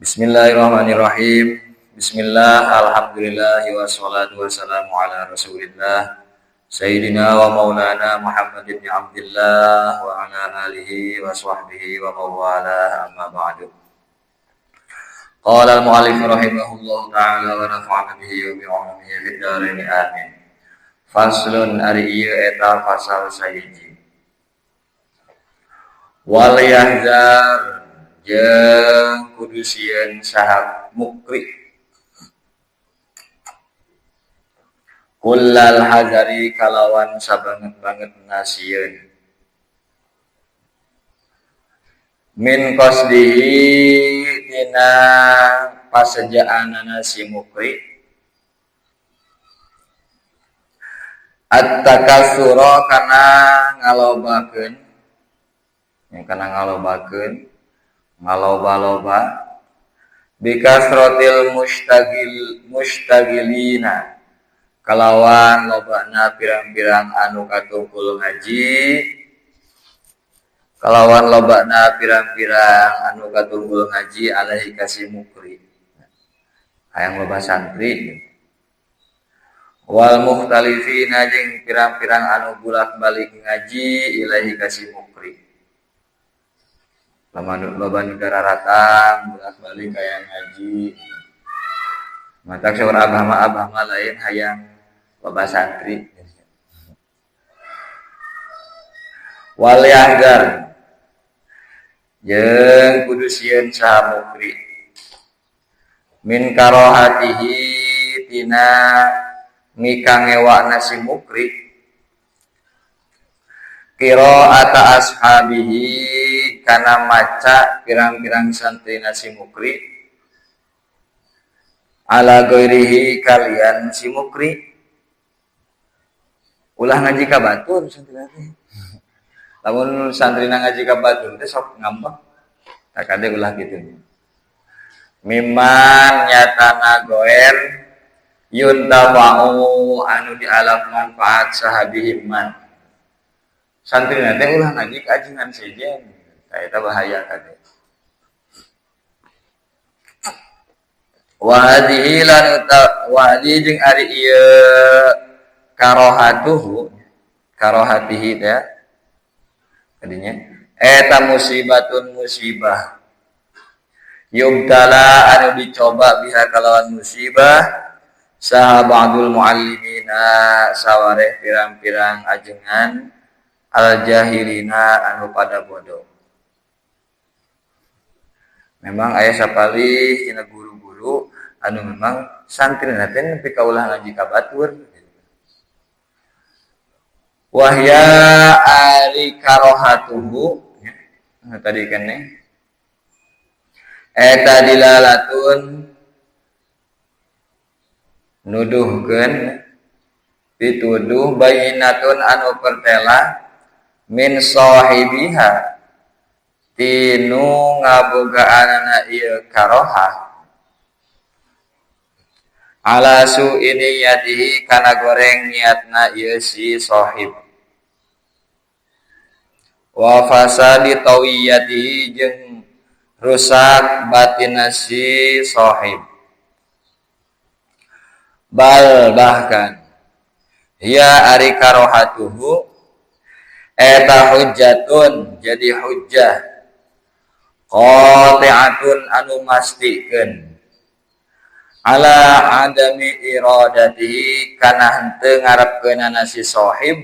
Bismillahirrahmanirrahim. Bismillah, alhamdulillah, wassalatu wassalamu ala rasulillah Sayyidina wa maulana Muhammad ibn Abdullah wa ala alihi wa sahbihi wa mawala, amma ba'du. Qala al-mu'allif rahimahullahu ta'ala wa nafa'ana bihi wa bi'ulumihi fid dharain, amin. Faslun, ari ieu eta pasal sahiji. Wal yahzar, jeung kudu sieun saha mukri, kullal hazari, kalawan sabanget-banget nasieun, min qasdihi, tina pasejaanana si mukri, at-takatsura, kana ngalobakeun, yang kana ngalobakeun, ngaloba-loba, bikasrotil mustagilina, kalawan lobana pirang-pirang anu katungkul ngaji, kalawan lobana pirang-pirang anu katungkul ngaji alaihi kasi mukri, hayang loba santri, wal mukhtalifina, jeung pirang-pirang anu bulak-balik ngaji ilaihi kasi mukri. Loba negara ratang bolak-balik kaya ngaji. Matak saur abah mah, abah mah lain hayang loba santri. Wal yahzar, jeung kudu sieun saha mukri, min karohatihi, tina mikangewana si mukri, qira'ata ashabihi, kana maca pirang-pirang santri si mukri, ala ghairihi, kalian si mukri. Ulah ngaji ka batur santri teh. Lamun santri ngaji ka batur teh sok ngambek. Tak kade ulah kitu. Miman, nyatana goer, yuntafa'u, anu dialap manfaat sahabihiman. Santri teh ulah ngaji ka ajengan sejen. Eta bahaya kade. Wa hadhihi lan wa hadhihi, jeung ari ieu karohatuhu, karohatihi teh kadinya eta musibatun, musibah, yubtala, anu dicoba, biha, kalawan musibah, saha ba'dul muallimina, sawareh pirang-pirang ajengan, al jahilina, anu pada bodoh. Memang aya sapalih tina guru-guru anu memang santri teh nepi ka ulah ngaji ka batur. Wahya, ari karohatuhu ya, tadi kene eta dilalatun, nuduhkeun, pituduh, bayinatun, anu pertela, min sahibiha, tinu ngabogaanana ieu karoha, ala su'iniyatihi, kana goreng niatna ieu si sahib, wa fasadi tawiyatihi, jeung rusak batinna si sahib. Bal, bahkan, ya ari karohatuhu eta hujjatun, jadi hujjah, qati'atun, anu mastikeun, ala adami iradatihi, kana henteu ngarepkeunana si sahib,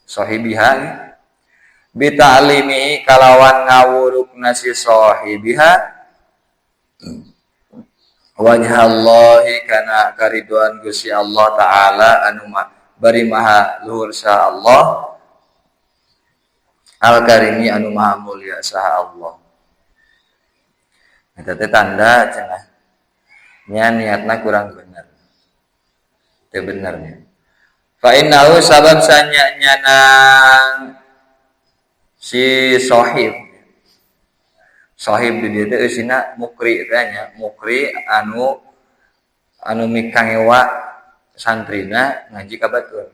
sahibiha, bita'limi, kalawan ngawurukna si sahibiha, wajhallahi, kana kariduan Gusti Allah Ta'ala, anu bari maha luhur saha Allah, al-karimi, anu maha mulia saha Allah. Eta teh tanda cenah nya niatna kurang bener. Teu benernya. Fa innahu, sabab sanya nyana si sohib, sohib di dieu teh eusina mukri teh nya, mukri anu anu mikangewa santrina ngaji ka batur.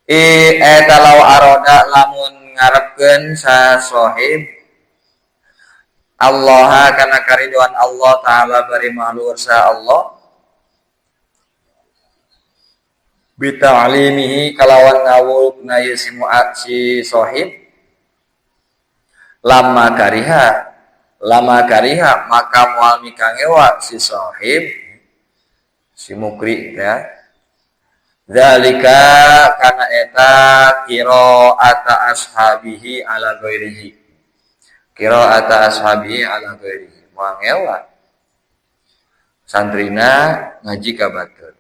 I eta law aroda, lamun ngarepkeun sa sohib. Allah kana kariduan Allah taala bari maha sa Allah bita'limihi kalawan ngawulna ieu si si sohib lama kariha maka moal mikangewa si sohib si mukri ya zalika kana eta qira'ata ashabihi ala ghairihi qira'ata ashabihi ala ghairihi moal ngewa santrina ngaji ka batur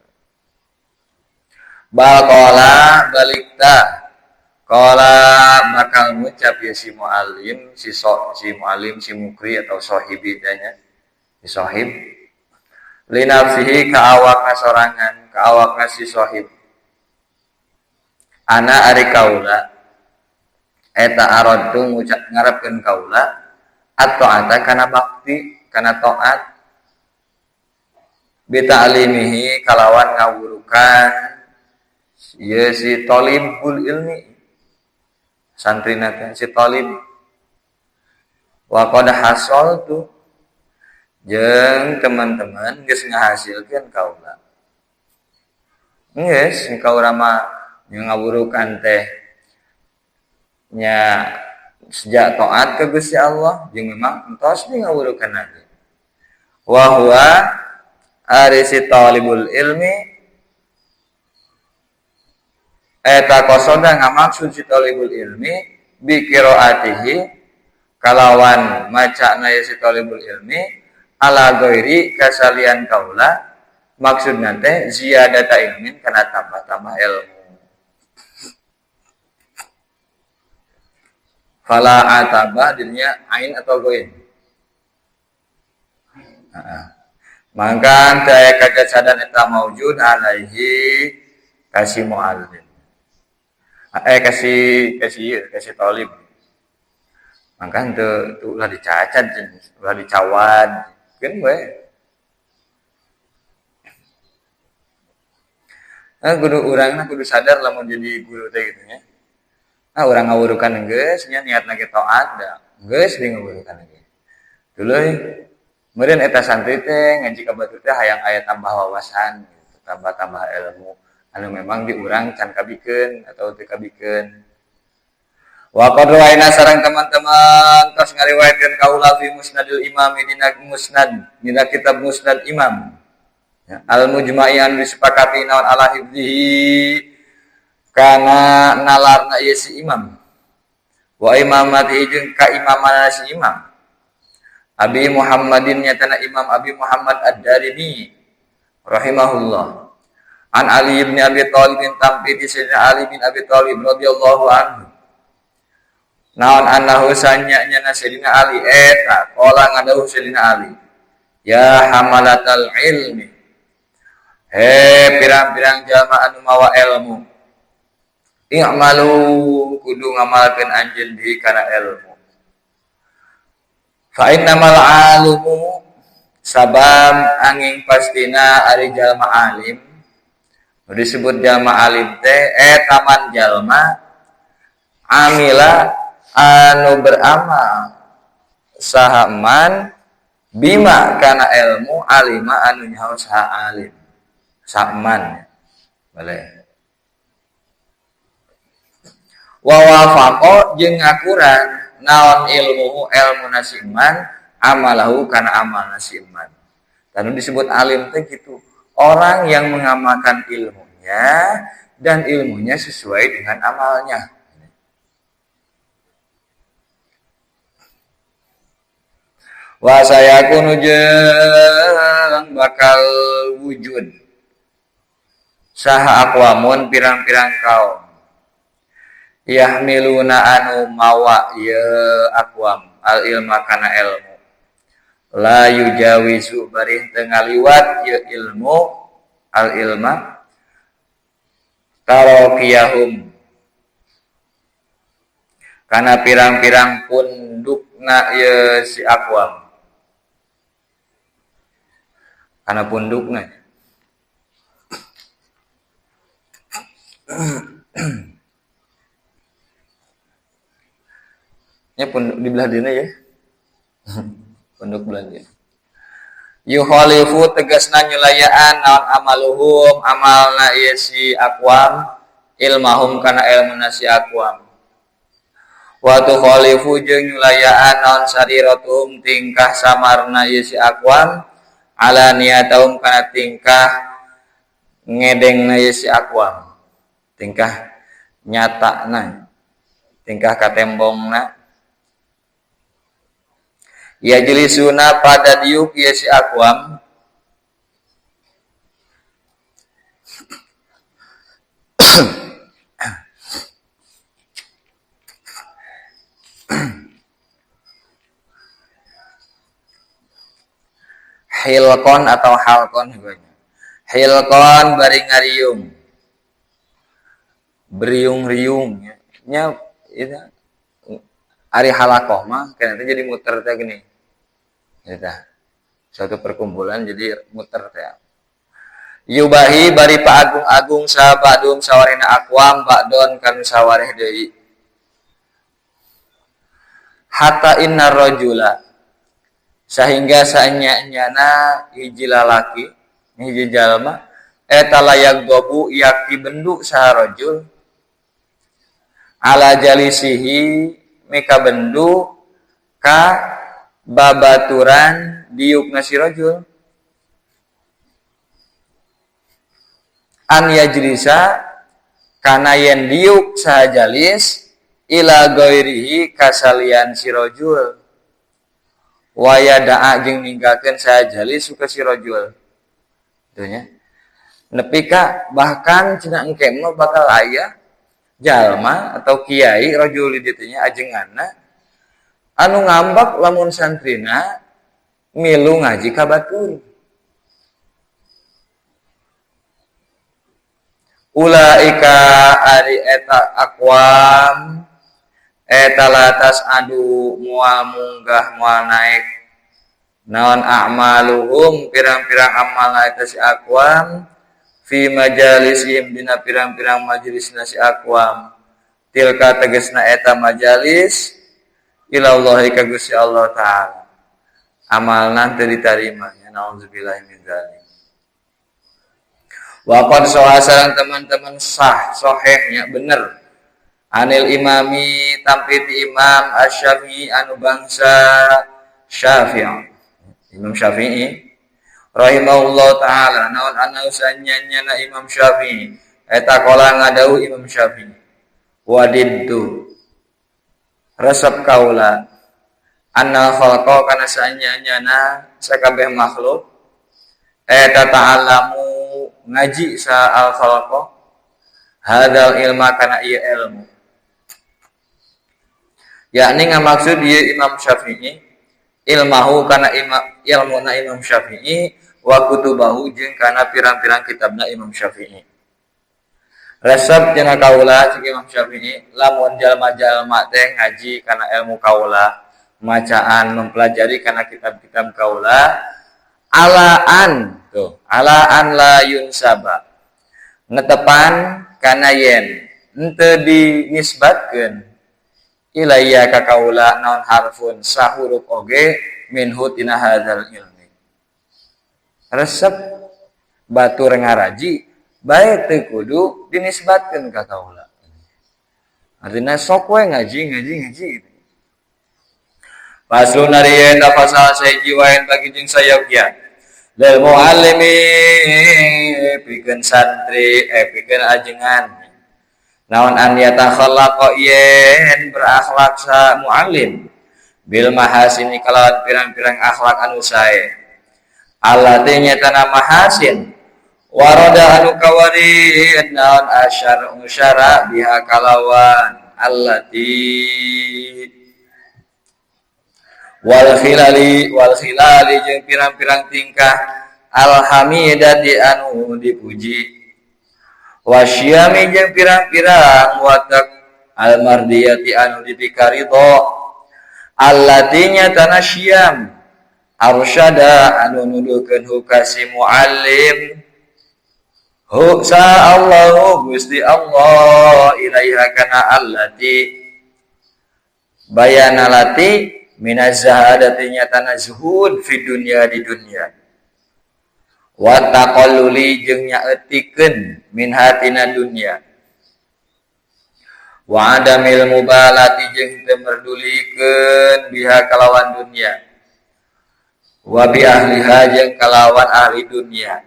bal qala balikta qala bakal ngucap ya si muallim si muallim si mukri atau sohibi tanya si sohib linafsihi ka awakna sorangan ka awakna si sohib ana ari kaula eta aradtu ngucap ngarepkeun kaula at-ta'ata kana bakti kana taat bi ta'limihi kalawan ngawurukan ieu si talibul ilmi santrina teh si talib wa qad hasaltu jeung teman-teman geus ngahasilkeun kaula geus kaula mah ngawurukan teh nya sejak taat ke Gusti Allah jeung memang entos di ngawurukan lagi wa huwa ari si talibul ilmi eta qasoda ngamaksud si talibul ilmi bi qiraatihi kalawan macana ye si talibul ilmi ala ghairi kasalian kaula maksudna teh ziyadata ilmin kana tambah-tambah ilmu fala ataba dirinya ain atau ghain mangka teu aya kacacadan eta maujud alaihi kasih muallim kasih talib mangka teu ulah dicacat ulah dicawad keun we kudu urangna kudu sadar lamun jadi guru teh kitu nya urang ngawurukan geus nya niatna ge taat da geus di ngawurukan ge tuluy meureun eta santri teh ngaji ka batur teh hayang aya tambah wawasan gitu, tambah-tambah ilmu anu memang di urang can kabikeun atau teu kabikeun. Wa qad rawaina sareng teman-teman tos ngariwayatkeun kaula fi Musnadil Imam dina Musnad dina kitab Musnad Imam ya, al mujma'i anu disepakati naon ala hifdzihi kana nalarna ieu si imam wa imamatihi jeung kaimamanna si imam Abi Muhammadin nyatana Imam Abi Muhammad Ad-Darimi rahimahullah an Ali bin Abi Thalib tampi di Sayyidina Ali bin Abi Thalib radhiyallahu anhu naon annahu sanya nyana Sayyidina Ali eta qala ngadawuh Sayyidina Ali ya hamalatal ilmi he pirang-pirang jalma anu mawa ilmu i'malu kudu ngamalkeun anjeun di kana ilmu fa innamal alimu sabab angin pastina ari jalma alim disebut jalma alim teh eta man jalma amila anu beramal saha man bima kana ilmu alima anu nyaho saha alim saha man boleh wa wafaqo jeung ngakuran naon ilmuhu ilmu nasiman amalahu kana amal nasiman. Tanu disebut alim teh gitu, orang yang mengamalkan ilmunya dan ilmunya sesuai dengan amalnya. Wa sayakunu jeung bakal wujud saha aqwamun pirang-pirang kaum yahmiluna anu mawa ye aqwam al ilma kana ilmu la yujawizu barih teu ngaliwat ye ilmu al ilma tarokiyahum kana pirang-pirang pundukna ye si aqwam kana pundukna nya pun di belah dina ya. Pondok belanja. Yukhalifu tegasna nyulayaan naon amaluhum amalna ieu si aqwam ilmahum kana ilmuna si aqwam. Wa tukhalifu jeung nyulayaan naon sariratuhum tingkah samarna ieu si aqwam ala niyatahum kana tingkah ngedengna ieu si aqwam. Tingkah nyatana, tingkah katembongna. Ya jelisuna pada diuk ya si aqwam hilkon atau halkon hilkon bari ngariung beriung-riung nya itu ari halakoh mah kena jadi muter teh gini. Gitu. Suatu perkumpulan jadi muter teh. Yubahi bari paagung-agung sa ba'dum sawarina aqwam ba'don kanu sawareh deui. Hatta innar rajula sehingga saenya-enyana hiji lalaki hiji jalma eta layak gobu yakti bendu saha rajul ala jalisihi mika bendu ka babaturan diukna si rajul an yajlisa kana yen diuk saha jalis ila ghairihi kasalian si rajul wa yada'a jeung ninggalkeun saha jalis ka si rajul teu nya nepi ka bahkan cenah engke mah bakal aya jalma atau kiai rajul di ditu nya ajenganna anu ngambak lamun santrina milu ngaji ka batur. Ulaika ari eta aqwam eta latas adu moal munggah moal naik naon a'maluhum pirang-pirang amalna eta si aqwam fi majalisihim dina pirang-pirang majelisna si aqwam tilka tegasna eta majalis ilallahi ka Gusti Allah taala amalna teu ditarima ya naudzubillahi min dzalik. Wa qad sahasaran teman-teman sah sahihnya bener anil imami tampi ti Imam Asy-Syafi'i anu bangsa Syafi'i Imam Syafi'i rahimahullah taala naon ana usanyanya Imam Syafi'i eta qala ngadau Imam Syafi'i wadidtu resep kaula anna khalqa kana saanyana sakabeh makhluk eta ta'allamu ngaji sa al khalqa hadzal ilma kana ieu ilmu yakni ngamaksud ieu Imam Syafi'i ilmahu kana ilmuna Imam Syafi'i wa kutubahu jeung kana pirang-pirang kitabna Imam Syafi'i. Resep cenah kaula cik Imam Syafi'i lamun jalma-jalma teh ngaji kana ilmu kaula macaan mempelajari kana kitab-kitab kaula alaan tuh alaan la yunsaba netepan kana yen henteu dinisbatkeun ilayya ka kaula naon harfun sahurup oge minhu tina hadzal ilmi. Resep batur ngaraji bae teu kudu dinisbatkeun ka kaula. Artinya sok we ngaji ngaji ngaji gitu. Faslun ari eta pasal sahiji wae bagi jeung sayogya. Lil muallimi pikeun santri pikeun ajengan. Naon an yatakhallaqa yen berakhlak sa muallim bil mahasini kalawan pirang-pirang akhlak anu sae. Allati nyatana mahasin waroda anu kawarid naon asyar usyara biha kalawan allati wal khilali jeung pirang-pirang tingkah alhamidati anu dipuji wasyami jeung pirang-pirang watak almardiyati anu dipikaridho allati nyatana syam arsyada anu nuduhkeun hukasi muallim hu sa Allahu Gusti Allah ilaiha kana allati bayanalati Minaz zahadati nyatana zuhud fi dunya di dunya. Wa taqalluli jeung nyaeutikeun min hatina dunya. Wa adamil mubalati jeung teu merdulikeun biha kalawan dunya. Wa bi ahliha jeung kalawan ahli dunya.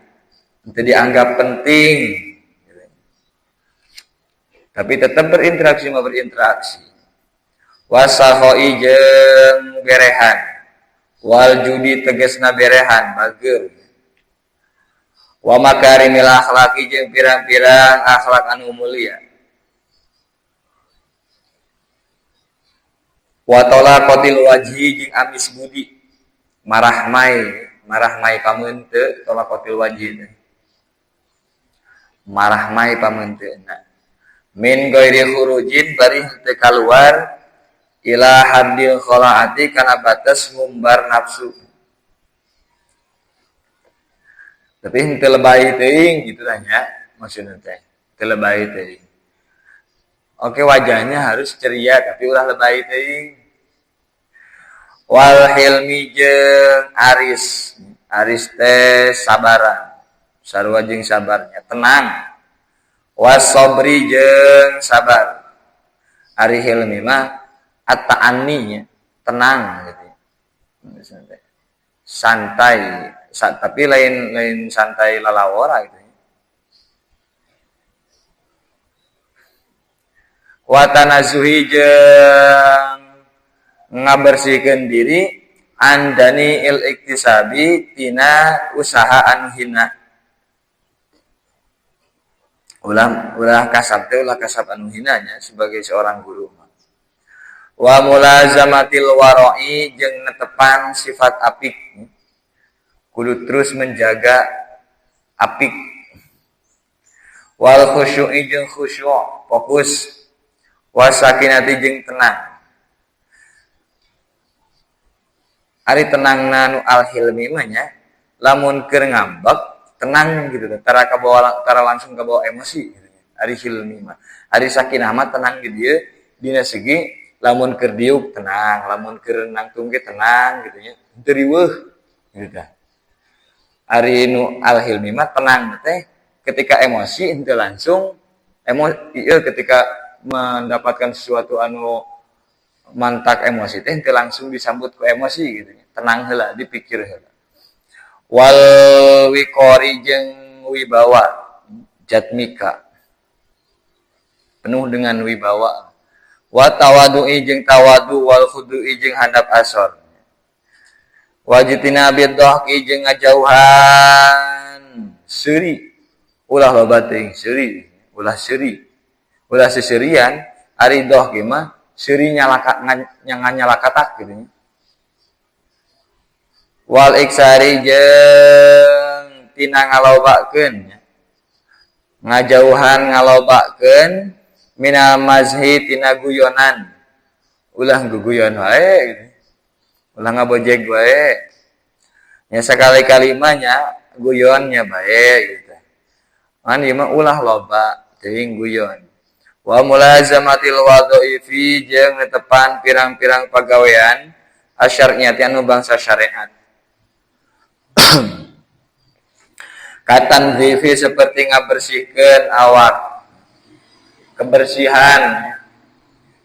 Teu dianggap penting. Tapi tetap berinteraksi mah berinteraksi. Wasahoi jeung berehan. Wal judi tegasna berehan bager. Wa makarimil akhlaqi jeung pirang-pirang akhlak anu mulia. Wa talaqatil wajhi jeung amis budi. Marah mai pameunte talaqatil wajhi teh. Marah mai pameunteuna. Min ghairi khurujin bari teu kaluar ila haddil khalaati kana batas ngumbar nafsu. Tapi henteu lebay teuing kitu tah nya maksudna teh. Teu lebay teuing. Oke, wajahnya harus ceria tapi ulah lebay teuing. Wal hilmi jeung aris. Aris teh sabaran. Sarua jeung sabarnya, tenang. Was sabri jeung sabar. Ari hilmi mah at-ta'anni nya, tenang gitu. Santai, tapi lain santai lalawora gitu. Wa tanazuhi jeung ngabersihkeun diri andani il iktisabi tina usaha anu hina. Ulah kasab teh ulah kasab anu hina nya sebagai seorang guru. Wa mulazamatil wara'i jeung netepan sifat apik. Kudu terus menjaga apik. Wal khusyu'i jeung khusyu', fokus. Wasakinati jeung tenang. Ari tenangna nu al-hilmi mah nya, lamun keur ngambek tenang gitu teh, tara kabawa, tara langsung kabawa emosi gitu nya. Ari hilmi mah. Ari sakinah mah tenang di dieu dina segi lamun keur diuk tenang, lamun keur nangtung ge tenang gitu nya, teu riweuh gitu tah. Ari nu al-hilmi mah tenang teh ketika emosi henteu langsung ieu ketika mendapatkan sesuatu anu mantak emosi teh henteu langsung disambut ku emosi gitu nya. Tenang heula, dipikir heula. Wal wiqari jeung wibawa jatmika, penuh dengan wibawa. Wa tawadu'i jeung tawadu, wal khudu'i jeung handap asor. Wajitina bidhahki jeung ngajauhan seuri, ulah loba teuing seuri, ulah seuri, ulah seserian. Ari dohki mah seuri nyalakatak gitu nya. Wal iksari jeung tina ngalobakeun, ngajauhan ngalobakeun minal mazhi tina guyonan, ulah guguyon wae gitu. Ulah ngabojeg wae nya, sakali-kali mah nya guyonnya bae gitu. Ngan ieu mah ulah loba teuing guyon. Wa mulazamatil wadhifi jeung netepan pirang-pirang pagawean asyariyati anu bangsa syariat. Katan zifi seperti ngabersihkeun awak, kebersihan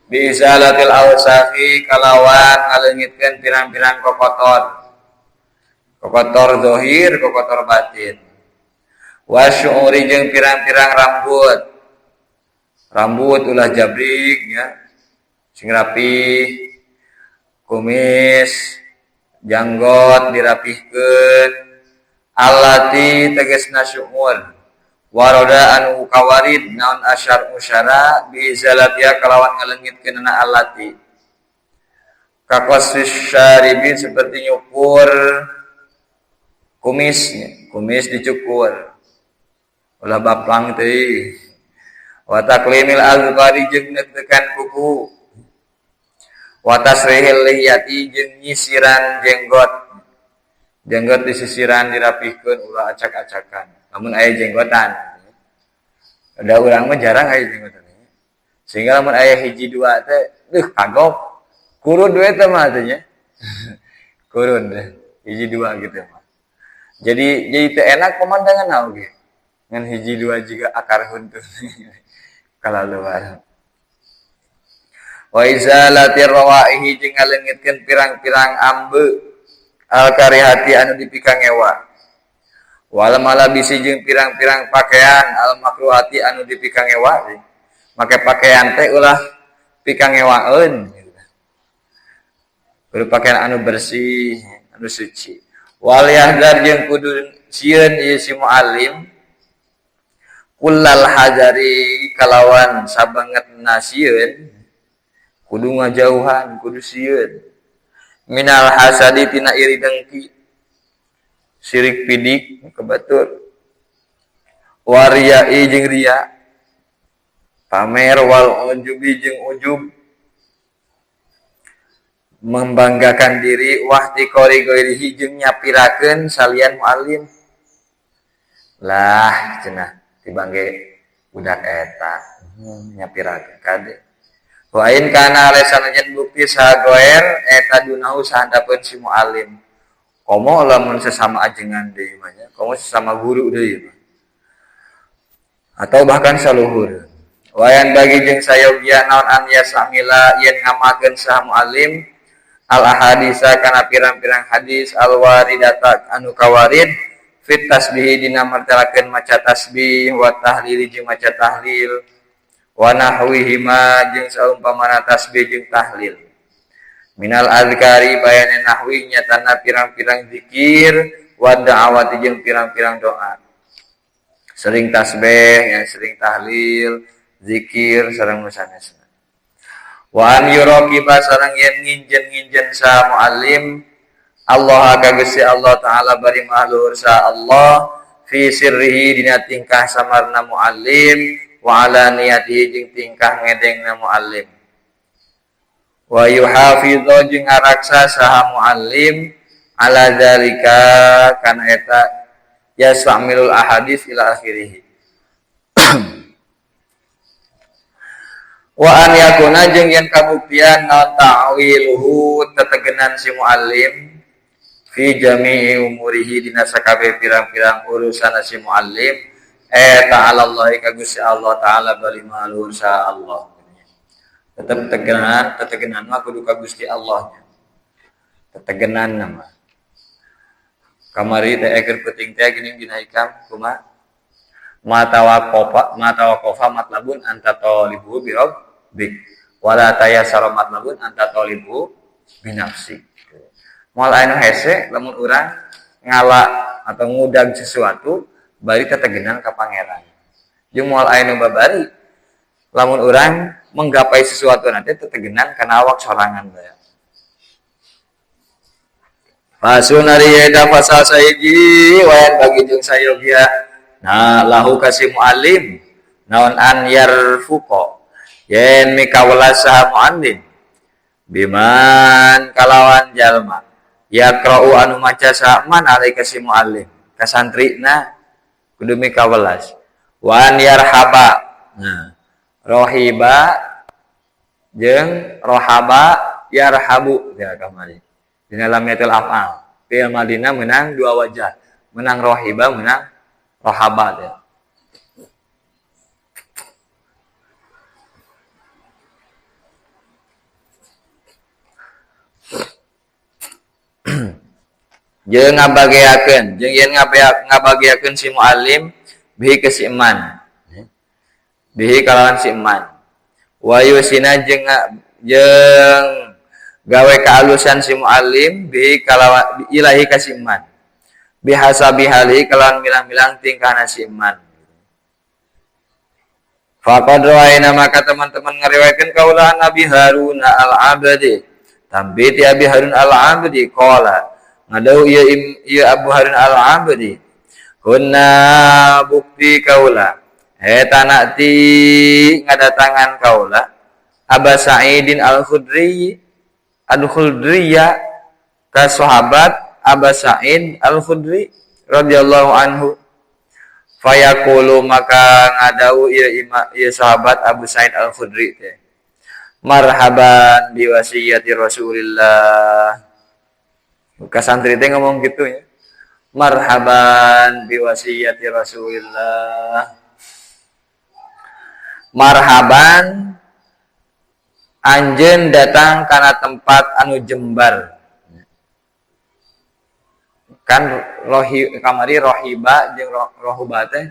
biizalatil awsafi kalawan ngaleungitkeun pirang-pirang kokotor, kokotor zahir, kokotor batin. Wa syu'uri jeung pirang-pirang rambut, rambut ulah jabrik nya, sing rapih, kumis, janggot dirapihkeun. Allati tegasna syu'ur waroda anu kawarid naon asyar usyara biizalatia kalawan ngaleungitkeunana allati. Kakosis syaribi seperti nyukur kumis, kumis dicukur ulah baplang teuing. Wa taklimil azfari jeung netekan kuku. Wa tasrihil lihiyati jeung nyisiran jenggot, jenggot disisiran dirapihkeun ulah acak-acakan. Lamun aya jenggotan, da urang mah jarang aya jenggotan, sehingga lamun aya hiji dua teh deuh kagok kurud we teh mah teh nya. Kurun deh, hiji dua gitu mah. Jadi teu enak pemandangan oge. Ngan hiji dua juga akar huntu. Kalaluar. Wa izalatir rawaihi jeung ngaleungitkeun pirang-pirang ambe al karihati anu dipikangewa. Wal malabisi jeung pirang-pirang pakaian al makruhati anu dipikangewa. Make pakaian teh ulah pikangewaeun. Kudu pakaian anu bersih, anu suci. Wal yahdar jeung kudu sieun ieu si muallim kullal hajari kalawan sabangetna sieun kudu ngajauhan, kudu sieun minal hasadi tina iri dengki, sirik pidik kebatur, wariyai jeung riya, pamer, wal ujubi jeung ujub, membanggakan diri, wahtiqori ghairihi jeung nyapirakeun salian muallim. Lah cenah dibangge budak eta nyapirakeun kade. Wa in kana sanajan bukti sagoer eta dunahu sahandapeun si muallim. Komo lamun sesama ajengan deui mah nya, komo sesama guru deui mah. Atau bahkan saluhur. Wayan bagi jeung sayogia naon an yasamila yen ngamakeun saha muallim al ahadisa kana pirang-pirang hadis al waridata anu kawarid fit tasbih dina martelakeun maca tasbih wa tahlil jeung maca tahlil wa nahwihima jeung saumpamana tasbih jeung tahlil minal azkari bayane nahwi nyatana pirang-pirang zikir wa da'awati jeung pirang-pirang doa. Sering tasbih ya, sering tahlil, zikir sareng sanesna. Wa an yuraqiba sareng yen nginjen-nginjen sa muallim Allah ka Gusti Allah taala bari maha luhur sa Allah fi sirrihi dina tingkah samarna muallim wa ala niyatihi jeung tingkah ngedengna muallim. Wa yuhafidhu jeung ngaraksa saha muallim ala zalika kana eta yastamilul ahadits ila akhirih. Wa an yakuna jeung yen kabuktian naon ta'wiluhu tetegenan si muallim fi jami'i umurihi dina sakabeh pirang-pirang urusan si muallim eta alallahi ka Gusti Allah taala bali maha luhur sa Allah. Tetep tegenan, tetegenan mah kudu ka Gusti Allah. Tetegenan mah. Kamari teh eker penting teh geuning dina hikam kumaha? Ma tawaqafa matlabun anta talibu bi rabbik wala tayassara matlabun anta talibu bi nafsi. Moal anu hese lamun urang ngala atau ngudag sesuatu bari tetegenan ka pangeran. Jeung moal anu babari lamun urang menggapai sesuatu nanti tetegenan kana awak sorangan bae. Fasunari eta fasal saiji wayan bagi jeung sayogia. Nah lahu kasih muallim naon an yarfuqa yen mikawelas saha muallim biman kalawan jalma yaqra'u anu maca saha man alai kasih muallim ka santrina kudu mikawelas wan yarhaba. Nah rohiba jeung rohaba yarhabu ya kamari dina lamiatul af'al fi'il madina menang dua wajah, menang rohiba menang rohaba ya. Jeung ngabageakeun, jeung yen ngabageakeun si muallim bihi ke si iman. Bihi kalawan si iman. Wa yusina jeung gawe kaalusan si muallim bihi kalawan ilahi ka si iman. Bihasabi hali kalawan milang-milang tingkahna si iman. Faqad rawaina maka teman-teman ngariwayatkeun kaulaan Nabi Harun al-Abdi. Tambi ti Abi Harun al-Abdi qala ngadau ieu Abu Harun al-Abdi kunna bukti kaula eta nakti ngadatangan kaula Aba Sa'idin al-Khudri al-Khudriya ka sahabat Aba Sa'id al-Khudri radhiyallahu anhu fayaqulu maka ngadau ieu sahabat Abu Sa'id al-Khudri teh marhaban biwasiyati Rasulillah. Ka santri teh ngomong gitu ya. Marhaban biwasiyati Rasulillah. Marhaban anjeun datang kana tempat anu jembar. Kan rohi kamari rohiba jeung rohuba teh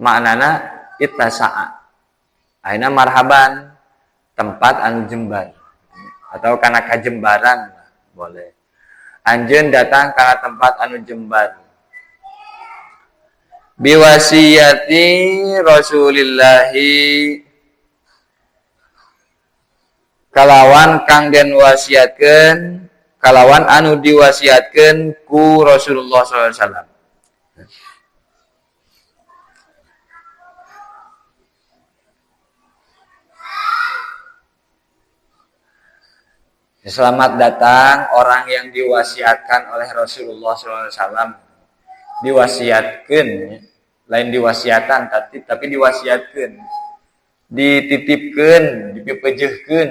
maknana ittasa'a. Ayeuna marhaban tempat anu jembar atau kana kajembaran boleh. Anjeun datang kana tempat anu jembar. Biwasiyati Rasulillahi kalawan kang den wasiatkeun kalawan anu diwasiatkeun ku Rasulullah sallallahu alaihi wasallam. Selamat datang orang yang diwasiatkan oleh Rasulullah sallallahu alaihi wasallam. Diwasiatkeun, lain diwasiatan tapi diwasiatkeun. Dititipkeun, dipipejeuhkeun.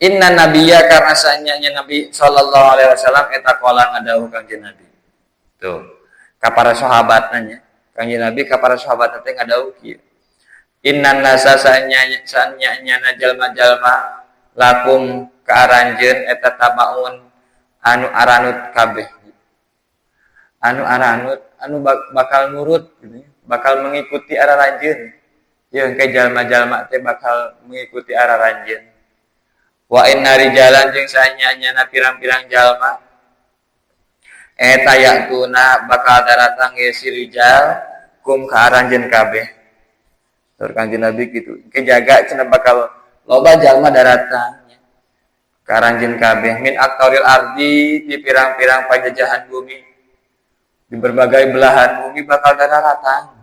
Inna nabiyya karena sanyanya Nabi sallallahu alaihi wasallam eta qala ngadawuh Kangjeng Nabi. Tuh, ka para sahabatna nya. Kangjeng Nabi ka para sahabatna teh ngadawuh kieu. Inna nasa sanyanya jalma-jalma lakum ka aranjeun eta tabaun anu aranut kabeh. Anu aranut, anu bakal nurut gitu, bakal mengikuti araranjeun. Jeung ke jalma-jalma teh bakal mengikuti araranjeun. Wa inna rijalan jeung sanyanya pirang-pirang jalma eta ya'tuna bakal daratang ye si rijal kum ka aranjeun kabeh. Tur Kangjeng Nabi kitu, kejaga cenah bakal loba jalma daratang ka aranjeun kabeh min aqtaril ardi di pirang-pirang pajajahan bumi di berbagai belahan bumi bakal daratang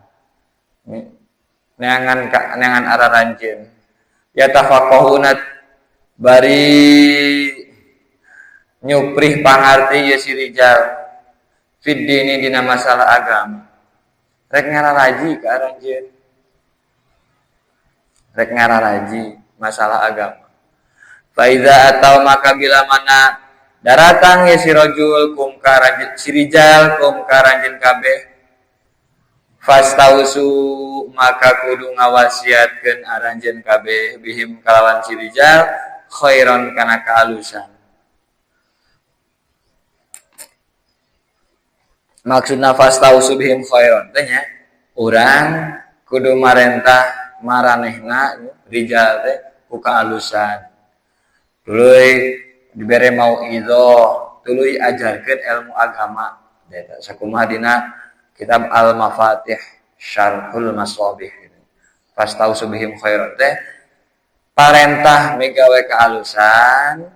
neangan ka neangan araranjeun ya tafaqahuna bari nyuprih pangarti ye si rijal fid dini dina masalah agama rek ngararaji ka aranjeun rek ngararaji masalah agama. Fa iza atau maka bila mana daratang ye si rajul kum ka aranjeun si rijal kum ka aranjeun kabeh fastausu maka kudu ngawasiatkeun aranjeun kabeh bihim kalawan si rijal khairan kana kaalusan. Maksudna fastausu bihim khairan teh nya urang kudu marentah maranehna rijal teh ku kaalusan. Tuluy dibere mauidhoh, tuluy ajarkeun ilmu agama. Eta sakumaha dina kitab Al-Mafatih Syarhul Masabih. Fastausu bihim khairan teh parentah migawe kaalusan,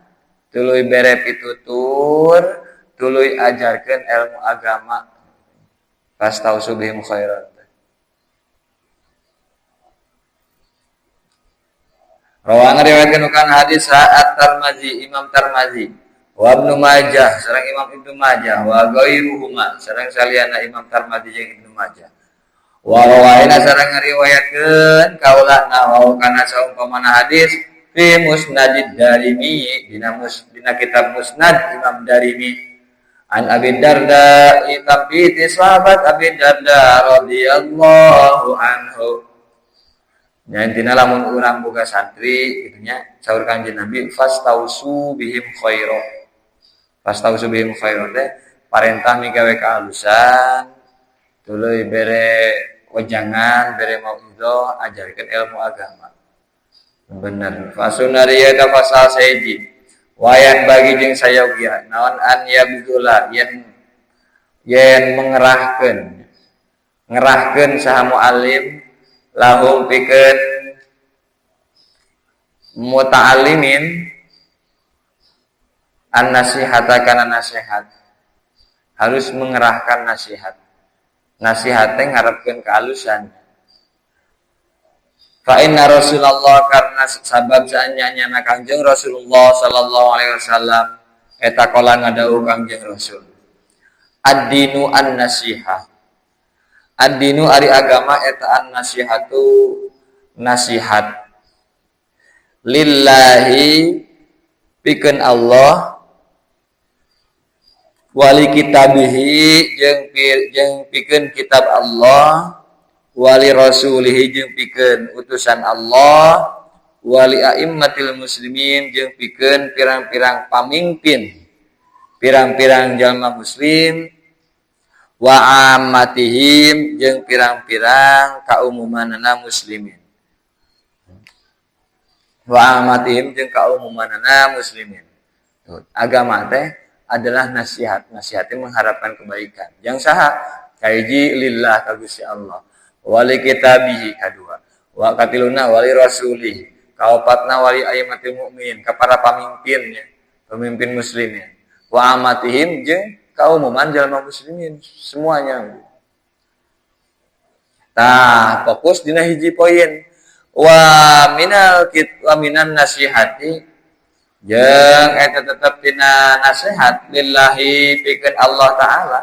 tuluy bere pitutur, tuluy ajarkeun ilmu agama. Fastausu bihim khairan. Rawana riwayatkeun kana hadis saat Tarmizi, Imam Tarmizi, wa Ibnu Majah, sareng Imam Ibnu Majah, wa ghairuhuma, sareng saliyana Imam Tarmizi jeung Ibnu Majah. Wa rawaina sareng ngariwayatkeun kaula nawa kana saumpamana hadis fi Musnadid Darimi dina kitab Musnad Imam Darimi an Abi Darda itampi ti sahabat Abi Darda radhiyallahu anhu. Nya intina lamun urang boga santri kitu nya saur Kangjeng Nabi fastausu bihim khaira. Fastausu bihim khaira teh parentah migawe kaalusan, tuluy bere wejangan, bere mauidhoh, ajarkeun ilmu agama. Bener. Fasunariya ka fasal seji. Wayan bagi jeung sayogia naon an yabdula yen mengerahkeun. Ngerahkeun saha muallim lahum pikeun muta'allimin an-nasihata kana nasihat. Harus mengerahkan nasihat. Nasihat teh ngarepkeun kealusan. Fa inna Rasulullah karena sabab saanyana Kangjeng Rasulullah sallallahu alaihi wasallam eta qala ngadawuh Kangjeng Rasul. Ad-dinu an-nasihah. Ad-dinu ari agama eta an-nasihatu nasihat. Lillahi pikeun Allah wali kitabihi jeung pikeun kitab Allah wali rasulihi jeung pikeun utusan Allah wali aimmatil muslimin jeung pikeun pirang-pirang pamimpin pirang-pirang jalma muslim wa ammatihim jeung pirang-pirang kaumumanana muslimin wa ammatihim jeung kaumumanana muslimin. Agama teh adalah nasihat, nasihatnya mengharapkan kebaikan. Yang saha kahiji lillah ka Gusti Allah, wali kitabihi kadua, wa katiluna wali rasulih, kaopatna wali aimatil mukminin, ka para pamimpinnya, pemimpin muslimnya, wa amatihim jeung kaumuman jalma muslimin semuanya. Tah fokus dina hiji poin wa minal kit wa minan nasihati jeung eta tetep dina nasihat lillahi pikeun Allah taala,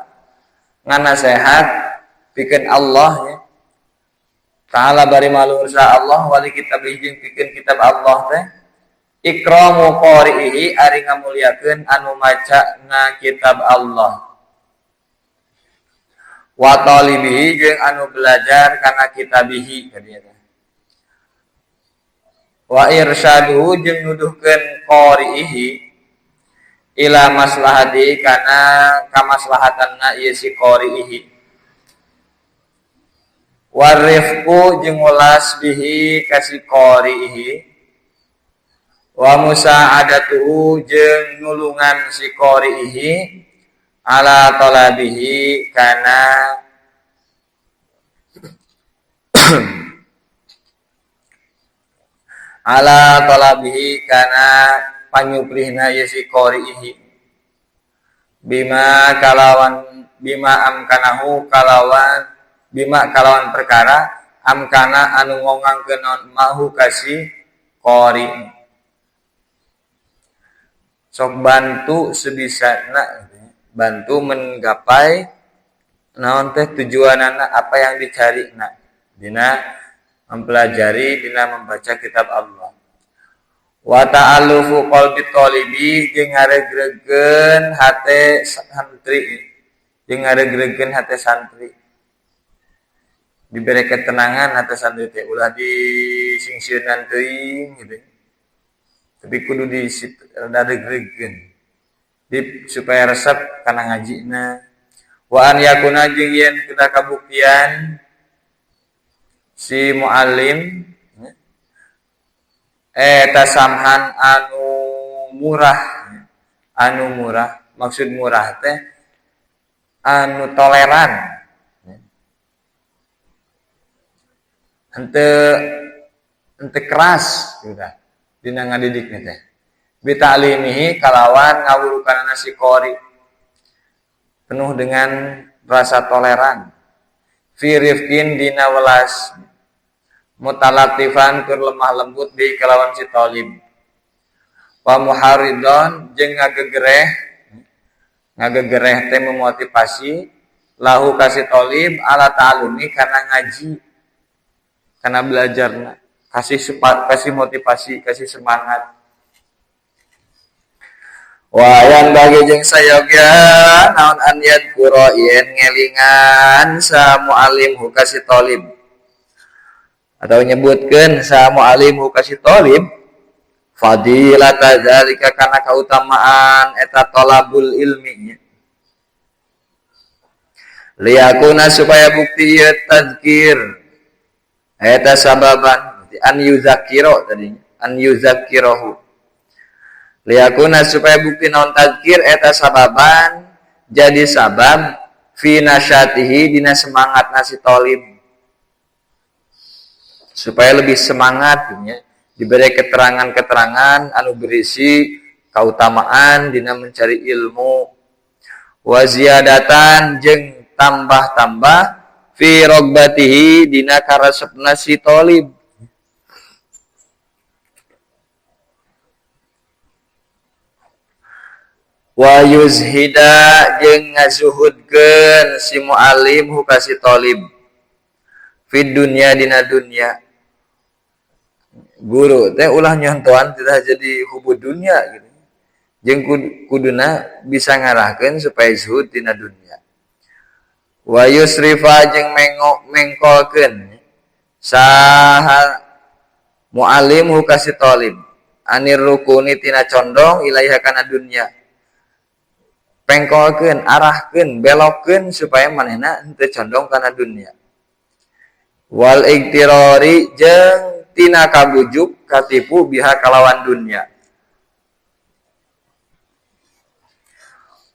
nganasehat pikeun Allah nya taala bari maluhur sa Allah wali kitab jeung pikeun kitab Allah teh ikramu qari'ihi ari ngamuliakeun anu maca na kitab Allah wa talibihi jeung anu belajar kana kitabihi kadinya wa irsyaduhu jeung nuduhkeun qari'ihi ila maslahati kana kamaslahatanna ieu si qari'ihi warifqu jeung welas bihi ka si qari'ihi wa musa'adatuhu jeung nulungan si qari'ihi ala talabihi kana ala talabihi kana panyuprihna ye si qari'ihi bima kalawan bima amkanahu kalawan bima kalawan perkara amkana anu ngongangkeun naon mahu kasih qari. Sok bantu sebisana, bantu menggapai naon teh tujuanana apa yang dicari na dina mempelajari dina membaca kitab Allah. Wa ta'alufu qalbi talibi jeung ngaregregeun hate santri, jeung ngaregregeun hate santri, dibere ketenangan hate santri teh ulah disingsieunan teuing gitu. Tapi kudu di rada regregeun di supaya resep kana ngajina. Wa an yakuna jeung yen kita kabuktian si muallim tasamhan anu murah, anu murah maksud murah teh anu toleran, henteu keras gitu dina ngadidikna teh bita'limihi kalawan ngawurukanana si qori penuh dengan rasa toleran fi rifqin dina welas mutalatifan keur lemah lembut bi kalawan si talib wa muharridon jeung ngagegereh, ngagegereh teh memotivasi lahu ka si talib ala ta'alumi kana ngaji kana belajarna, kasih motivasi, kasih semangat. Wa yang bagi jeung sayoga naon an yadkura yen ngelingan sa muallim hu ka si talib atau nyebutkeun sa muallim hu ka si talib fadilata zalika kana kautamaan eta talabul ilmi liyakuna supaya bukti ieu tazkir eta sababan an yuzakiro tadinya an yuzakirohu liyakuna supaya bukti naon tazkir eta sababan jadi sabab fi nasyatihi dina semangat nasi talib supaya lebih semangat ya, diberi keterangan-keterangan anu berisi kautamaan dina mencari ilmu wa ziyadatan jeung tambah-tambah fi rogbatihi dina karesepna si talib. Wa yuzhida jeung ngazuhudkeun si muallim hu ka si talib fid dunya dina dunya. Guru teh ulah nyontohan tidak jadi hubud dunya gitu. Jeung kuduna bisa ngarahkeun supaya zuhud tina dunya. Wa yusrifa jeung mengkolkeun saha muallim hu ka si talib anir rukuni tina condong ilaiha kana dunya. Pengkolkeun, arahkeun, belokkeun supaya manehna henteu condong kana dunya. Wal iktirari jeung tina kabujuk katipu biha kalawan dunya.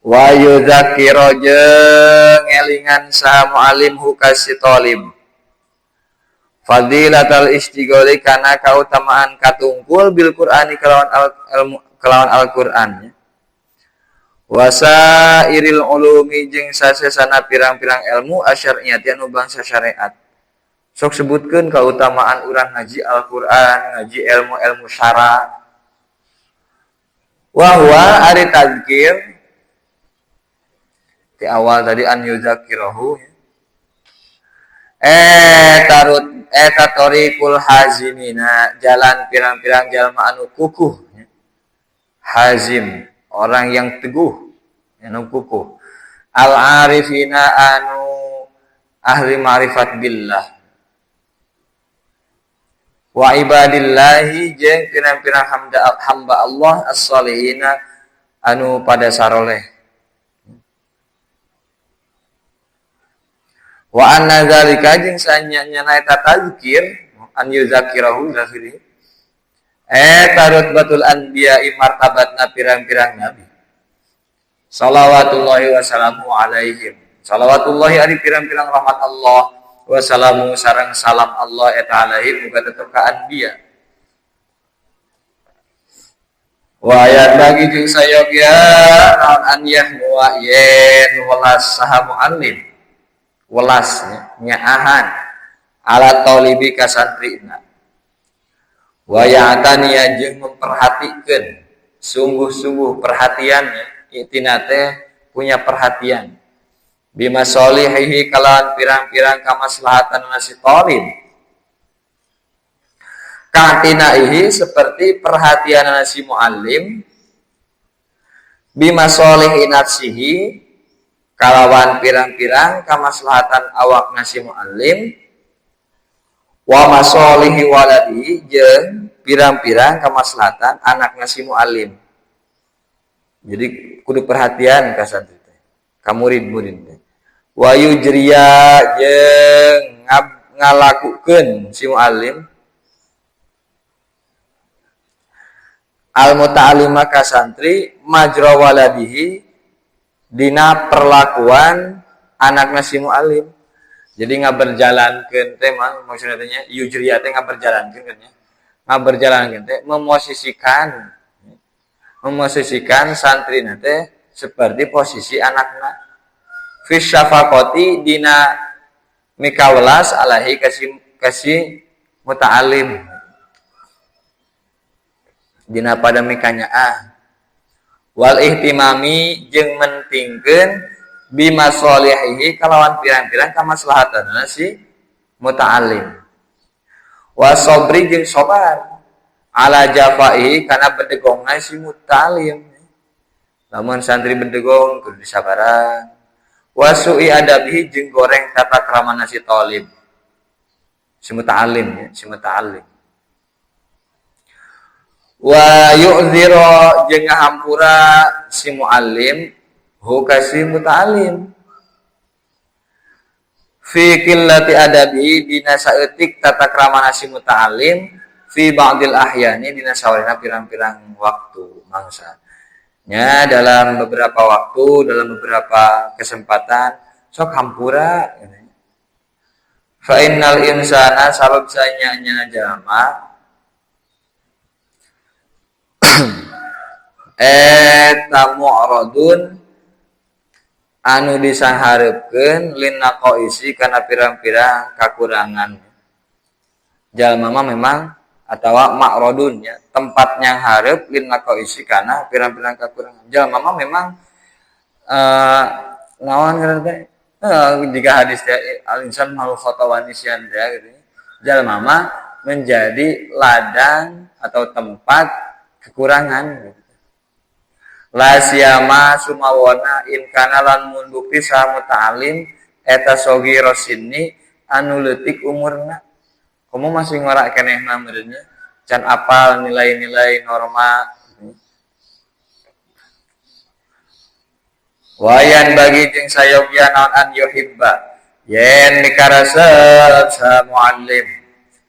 Wa yudzakira jeung ngelingan saha muallim hu ka si talib fadilatal istigholi kana kautamaan katungkul bil Qur'ani kalawan kalawan Al-Qur'an. Wasairil ulumi jeung sasesana pirang-pirang ilmu asyariyati anu bangsa syariat. Sok sebutkeun kautamaan urang ngaji Al-Qur'an, ngaji ilmu-ilmu syara. Wa huwa ari tadzkir di awal tadi an yuzakirahu tarut eta tariqul hazimina jalan pirang-pirang jalma anu kukuh. Hazim orang yang teguh anu kukuh. Al arifina anu ahli ma'rifat billah. Wa ibadillahi jeung pirang-pirang hamba Allah as-salihina anu pada saroleh. Wa anna zalika jeung sanyana eta tazkir an yuzakirahu zahiri eta rutbatul anbiya martabatna pirang-pirang nabi salawatullahi wassalamu alaihim. Salawatullahi ari pirang-pirang rahmat Allah wassalamu sareng salam Allah eta alaihim muga tetep ka anbiya. Wa ayat bagi jeung sayogya naon an yahwa yen welas saha muallim welas nyaahan ala talibi ka santrina wa ya'taniya jeung memperhatikeun sungguh-sungguh perhatiannya itina teh punya perhatian bima solihihi kalawan pirang-pirang kamaslahatan nasi talib katinaihi seperti perhatian nasi muallim bima solihi nafsihi kalawan pirang-pirang kamaslahatan awak nasi muallim wa masolihi waladi jeung pirang-pirang kamaslahatan anak nasi muallim. Jadi kudu perhatian ka santri teh, ka murid-murid teh. Wa yujriya jeung ngalakukeun si muallim al muta'allima ka santri majra waladihi dina perlakuan anakna si muallim. Jadi ngaberjalankeun teh mah maksudna teh nya yujriya teh ngaberjalankeun kan nya. Ngaberjalankeun teh memosisikan santrina teh seperti posisi anakna. Fi syafaqati dina mikawelas alaihi kasih muta'allim. Dina pada mikanya ah. Wal ihtimami jeung mentingkeun bima sholihihi kalawan pirang-pirang kamaslahatanna si muta'allim. Wa sabri jeung sabar ala jafaihi kana bedegongna si muta'allim. Lamun santri bedegong kudu disabaran. Wa su'i adabihi jeung goreng tata kramana si talib. Si muta'allim ya, si muta'allim. Wa yu'dzira jeung ngahampura si muallim hu ka si muta'allim fi qillati adabi dina saeutik tata kramana si muta'allim fi ba'dil ahyani dina sawarina pirang-pirang waktu mangsa nya dalam beberapa waktu dalam beberapa kesempatan sok hampura. Fa innal insana sabab sanya jalma eta mu'radun anu disanghareupeun lin naqaisi kana pirang-pirang kakurangan. Jalma mah memang atawa ma'radun ya, tempatnya hareup lin naqaisi kana pirang-pirang kakurangan. Jalma mah memang naon ngaran teh? Jika hadis teh al insan malu khata wa nisyan teh gitu. Jalma mah menjadi ladang atau tempat kekurangan. La siyama sumawona in kana lan mun bukti saha muta'alim eta soghira sinni anu leutik umurna. Komo masih ngorak keneh mah meureunnya can apal nilai-nilai norma. Wayan bagi jeung sayogya naon an yuhibba yen mikaresep sa muallim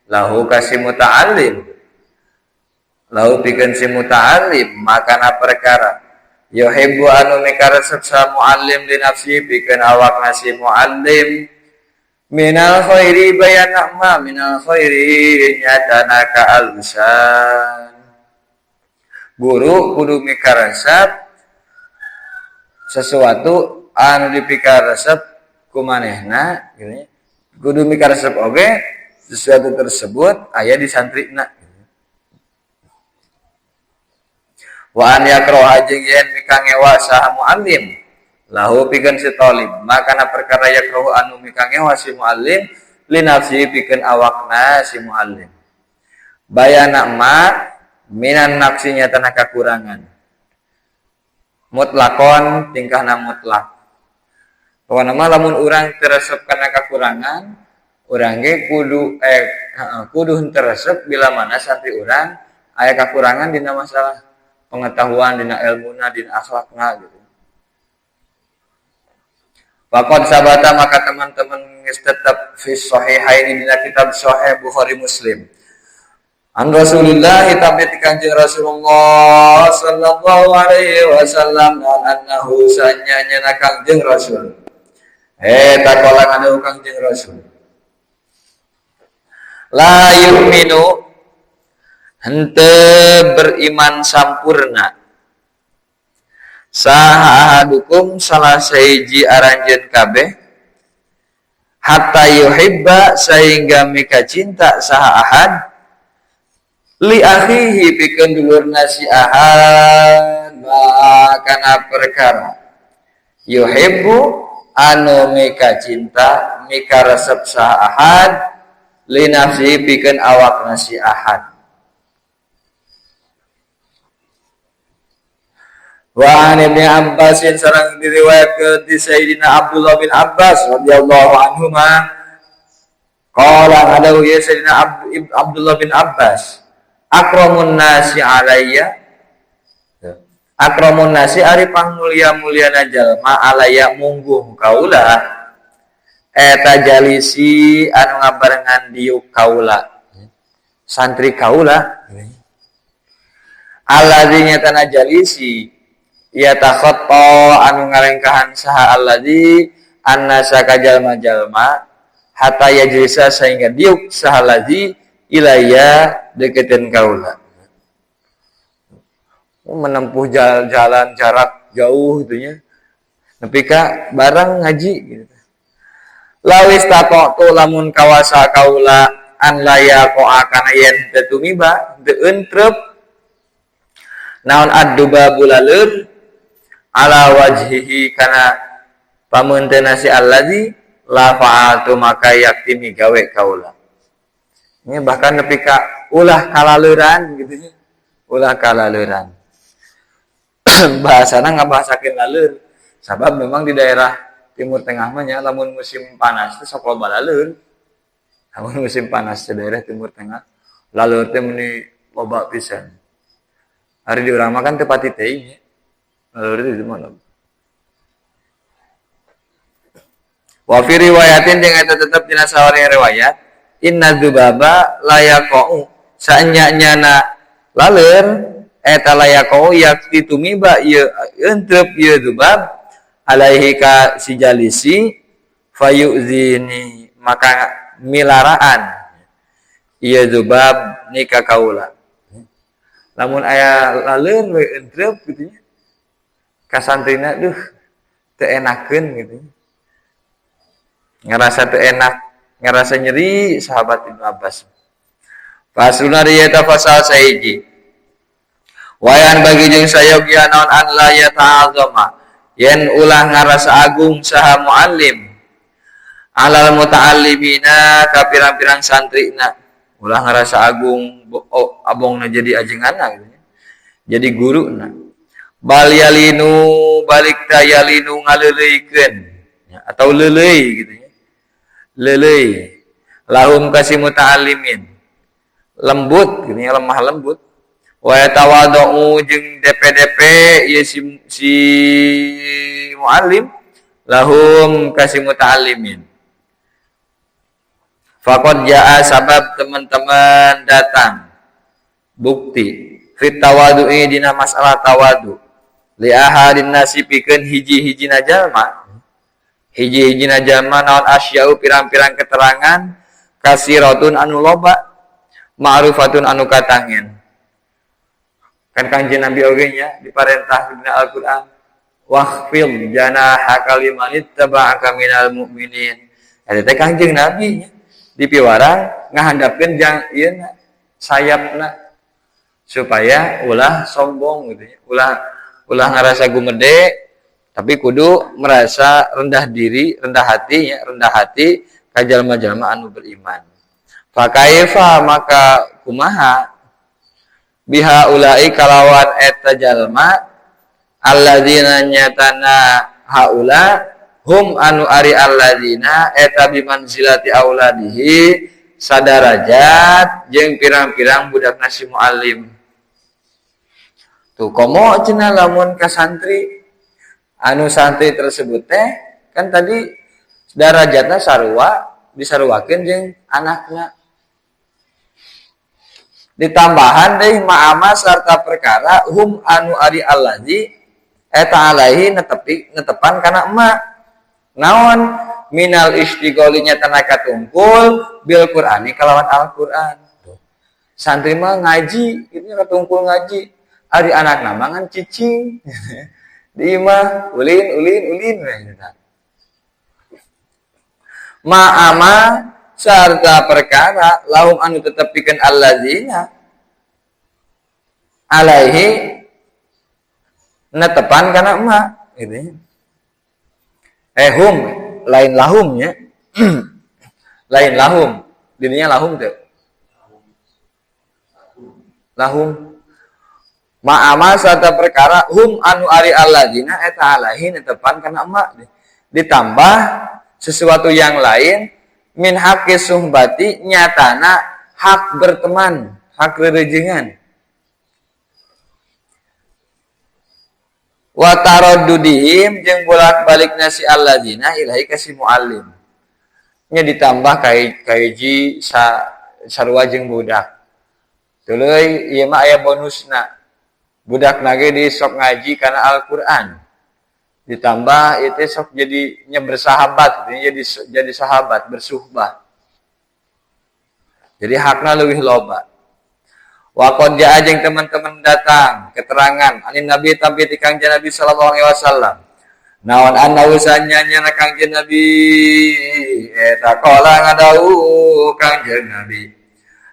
lahu ka si muta'allim lahu pikeun si muta'allim makana perkara yuhibbu anu mikaresep sa muallim li nafsi pikeun awakna si muallim minal khairi bayana ma minal khairi nyatana kaalusan. Guru kudu mikaresep sesuatu anu dipikaresep ku manehna gini. Kudu mikaresep oge sesuatu tersebut aya di santrina. Wa an yakroha jeung yen mikangewa saha muallim lahu pikeun si talib makana perkara yakrohu anu mikangewa si muallim li nafsi pikeun awakna si muallim. Bayana ma minan nafsi nyatana kakurangan mutlakon tingkahna mutlak. Pokona mah lamun urang teu resep kana kakurangan urang ge kudu kudu henteu resep bila mana santri urang aya kakurangan dina masalah pengetahuan, dina ilmuna, dina akhlakna gitu. Faqad sabata maka teman-teman geus tetep fi sahihaini dina kitab Sahih Bukhari Muslim. An Rasulillah tabi ti Kanjeng Rasulullah sallallahu alaihi wasallam annahu sanyanya Kanjeng Rasul. Takola ngadu Kanjeng Rasul. La yu'minu henteu beriman sampurna saha ahadukum salah sahiji aranjeun kabeh hatta yuhibba sehingga mika cinta saha ahad li akhihi pikeun dulurna si ahad kana perkara yuhibbu anu mika cinta mika resep saha ahad li nafsihi pikeun awakna si ahad. Wa an Ibnu Abbasin sareng diriwayatkeun ti Sayyidina Abdullah bin Abbas radhiyallahu anhuma qala hadahu ya Sayyidina Abdullah bin Abbas akramun nasi alayya akramun nasi ari pangmulia-muliana jalma alayya mungguh kaula eta jalisi anu ngabarengan diuk kaula santri kaula alladzi nyatana jalisi ya takhatta anu ngalengkahan saha alladzi annasa ka jalma-jalma hatta yajlisa sehingga diuk saha alladzi ilaya deketin kaula. Menempuh jalan jarak jauh gitunya nepi ka barang ngaji gitu. Lawis taqatu lamun kawasa kaula an la yaqa kana yen teu tumiba teu entrep naon adduba bulaleur ala wajhihi kana pameunteuna si allazi la fa'altu maka yakti migawe kaula. Ini bahkan nepi ka ulah kalaleuran gitu nya. Ulah kalaleuran. Bahasana ngabahasakeun laleur. Sabab memang di daerah Timur Tengah mah nya lamun musim panas teh sok loba laleur. Lamun musim panas di daerah Timur Tengah laleur teh meuni loba pisan. Hari di urang mah kan teu pati teuing nya. Laleur teh di mana? Wa fi riwayatin jeung eta tetep dina sawari riwayat inna dzubaba la yaqau saenya-nyana laleur eta la yaqau yakti tumiba ieu entrep ieu dzubab alaihi ka si jalisi fayuzini maka milaraan ieu dzubab ni ka kaula. Lamun aya laleur we entrep kitu nya ka santrina duh teu enakeun kitu. Ngerasa teu enak, ngerasa nyeri sahabat Ibnu Abbas. Fasluna riyata fasal saiji. Wayan bagi jeung sayogya naon an la yata'azzama yen ulah ngarasa agung saha muallim alal muta'allimina ka pirang-pirang santrina. Ulah ngarasa agung oh, abongna jadi ajenganna gitu. Jadi guruna. Bal yalinu balik ta yalinu ngaleuleuykeun ya, atau leuleuy gitu ya. Leuleuy lahum kasi muta'allimin lembut gitu ya, lemah lembut. Wa yatawadhu jeung DPDP ieu si muallim lahum kasi muta'allimin. Faqad jaa sabab teman-teman datang bukti fit tawadu'i dina masalah tawadu li ahadin nasi pikeun hiji-hijina jalma, hiji-hijina jalma naon asyau pirang-pirang keterangan kasiratun anu loba ma'rufatun anu katangen. Kan Kanjeng Nabi oge nya diparentah dina Al-Qur'an, wakhfid janahaka liman ittaba'aka minal mu'minin. Eta teh Kanjeng Nabi nya dipiwarang ngahandapkeun jang ieu sayapna supaya ulah sombong gitu ya. Ulah ngerasa gumede tapi kudu merasa rendah diri, rendah hati ya, rendah hati ka jalma-jalma anu beriman. Fa kaifa maka kumaha biha ulai kalawan eta jalma alladzina nyatana haula hum anu ari alladzina eta bimanzilati auladihi sadarajat jeung pirang-pirang budak nasi muallim. Tuh komo cenah lamun ka santri anu santri tersebut teh kan tadi darajatna sarua disaruakeun jeung anakna. Ditambahan deui ma'ama sarta perkara hum anu ari allazi eta alaihi netepi netepan kana emak. Naon minal istigholi nyatana katungkul bil Qur'ani kalawan Al-Qur'an. Santri mah ngaji, kitu nya katungkul ngaji. Ari anakna mah ngan cicing. Di imah ulin ulin ulin we eta. Ma'ama sarta perkara lahum anu tetepikeun allazina alaihi netepan kana emak gitu ya. Hum lain lahum nya. Lain lahum, dininya lahum teh. Lahum ma'ama sarta perkara hum anu ari allazina eta alaihi netepan kana emak. Ditambah sesuatu yang lain min haqqi suhbati nyatana hak berteman, hak rerejengan. Wa taraddudihim jeung bolak-balikna si allazina ilahi ka si muallim. Nya ditambah kahiji sarua jeung budak. Tuluy ieu mah aya bonusna. Budak nage di sok ngaji kana Al-Qur'an. Ditambah itu sok jadi nya bersahabat, jadi sahabat, bersuhbah. Jadi hakna leuwih loba. Wa qad jaa jeung teman-teman datang keterangan anin Nabi tampi ti Kangjeng Nabi sallallahu alaihi wasallam. Naon anna usanya nya Kangjeng Nabi eta qala ngadawuh Kangjeng Nabi.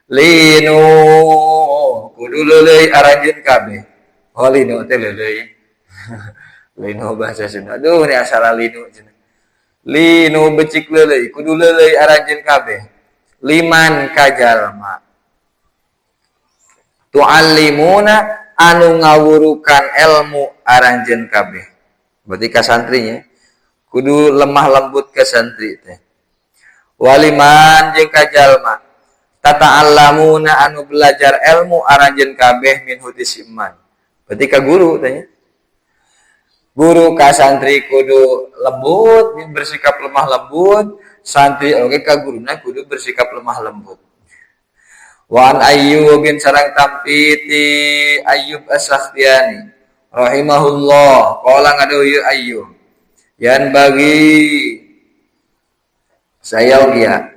Linu kudu leuleuy aranjeun kabeh. Oh linu teh leuleuy. Linu bahasa Sunda. Aduh ni asala linu cenah. Linu becik leuleuy kudu leuleuy aranjeun kabeh. Liman kajalma tu'allimuna anu ngawurukan ilmu aranjeun kabeh. Berarti ka santrinya kudu lemah lembut ka santri teh. Waliman jeung kajalma tata'allamuna anu belajar ilmu aranjeun kabeh min huti siman. Berarti ka guru teh. Guru ka santri kudu lembut, bersikap lemah lembut, santri oge ka guruna kudu bersikap lemah lembut. Wa an Ayyub bin sarang tampi ti Ayyub As-Sakhtiyani rahimahullah qala ngadawuh Ayyub yan bagi sayogia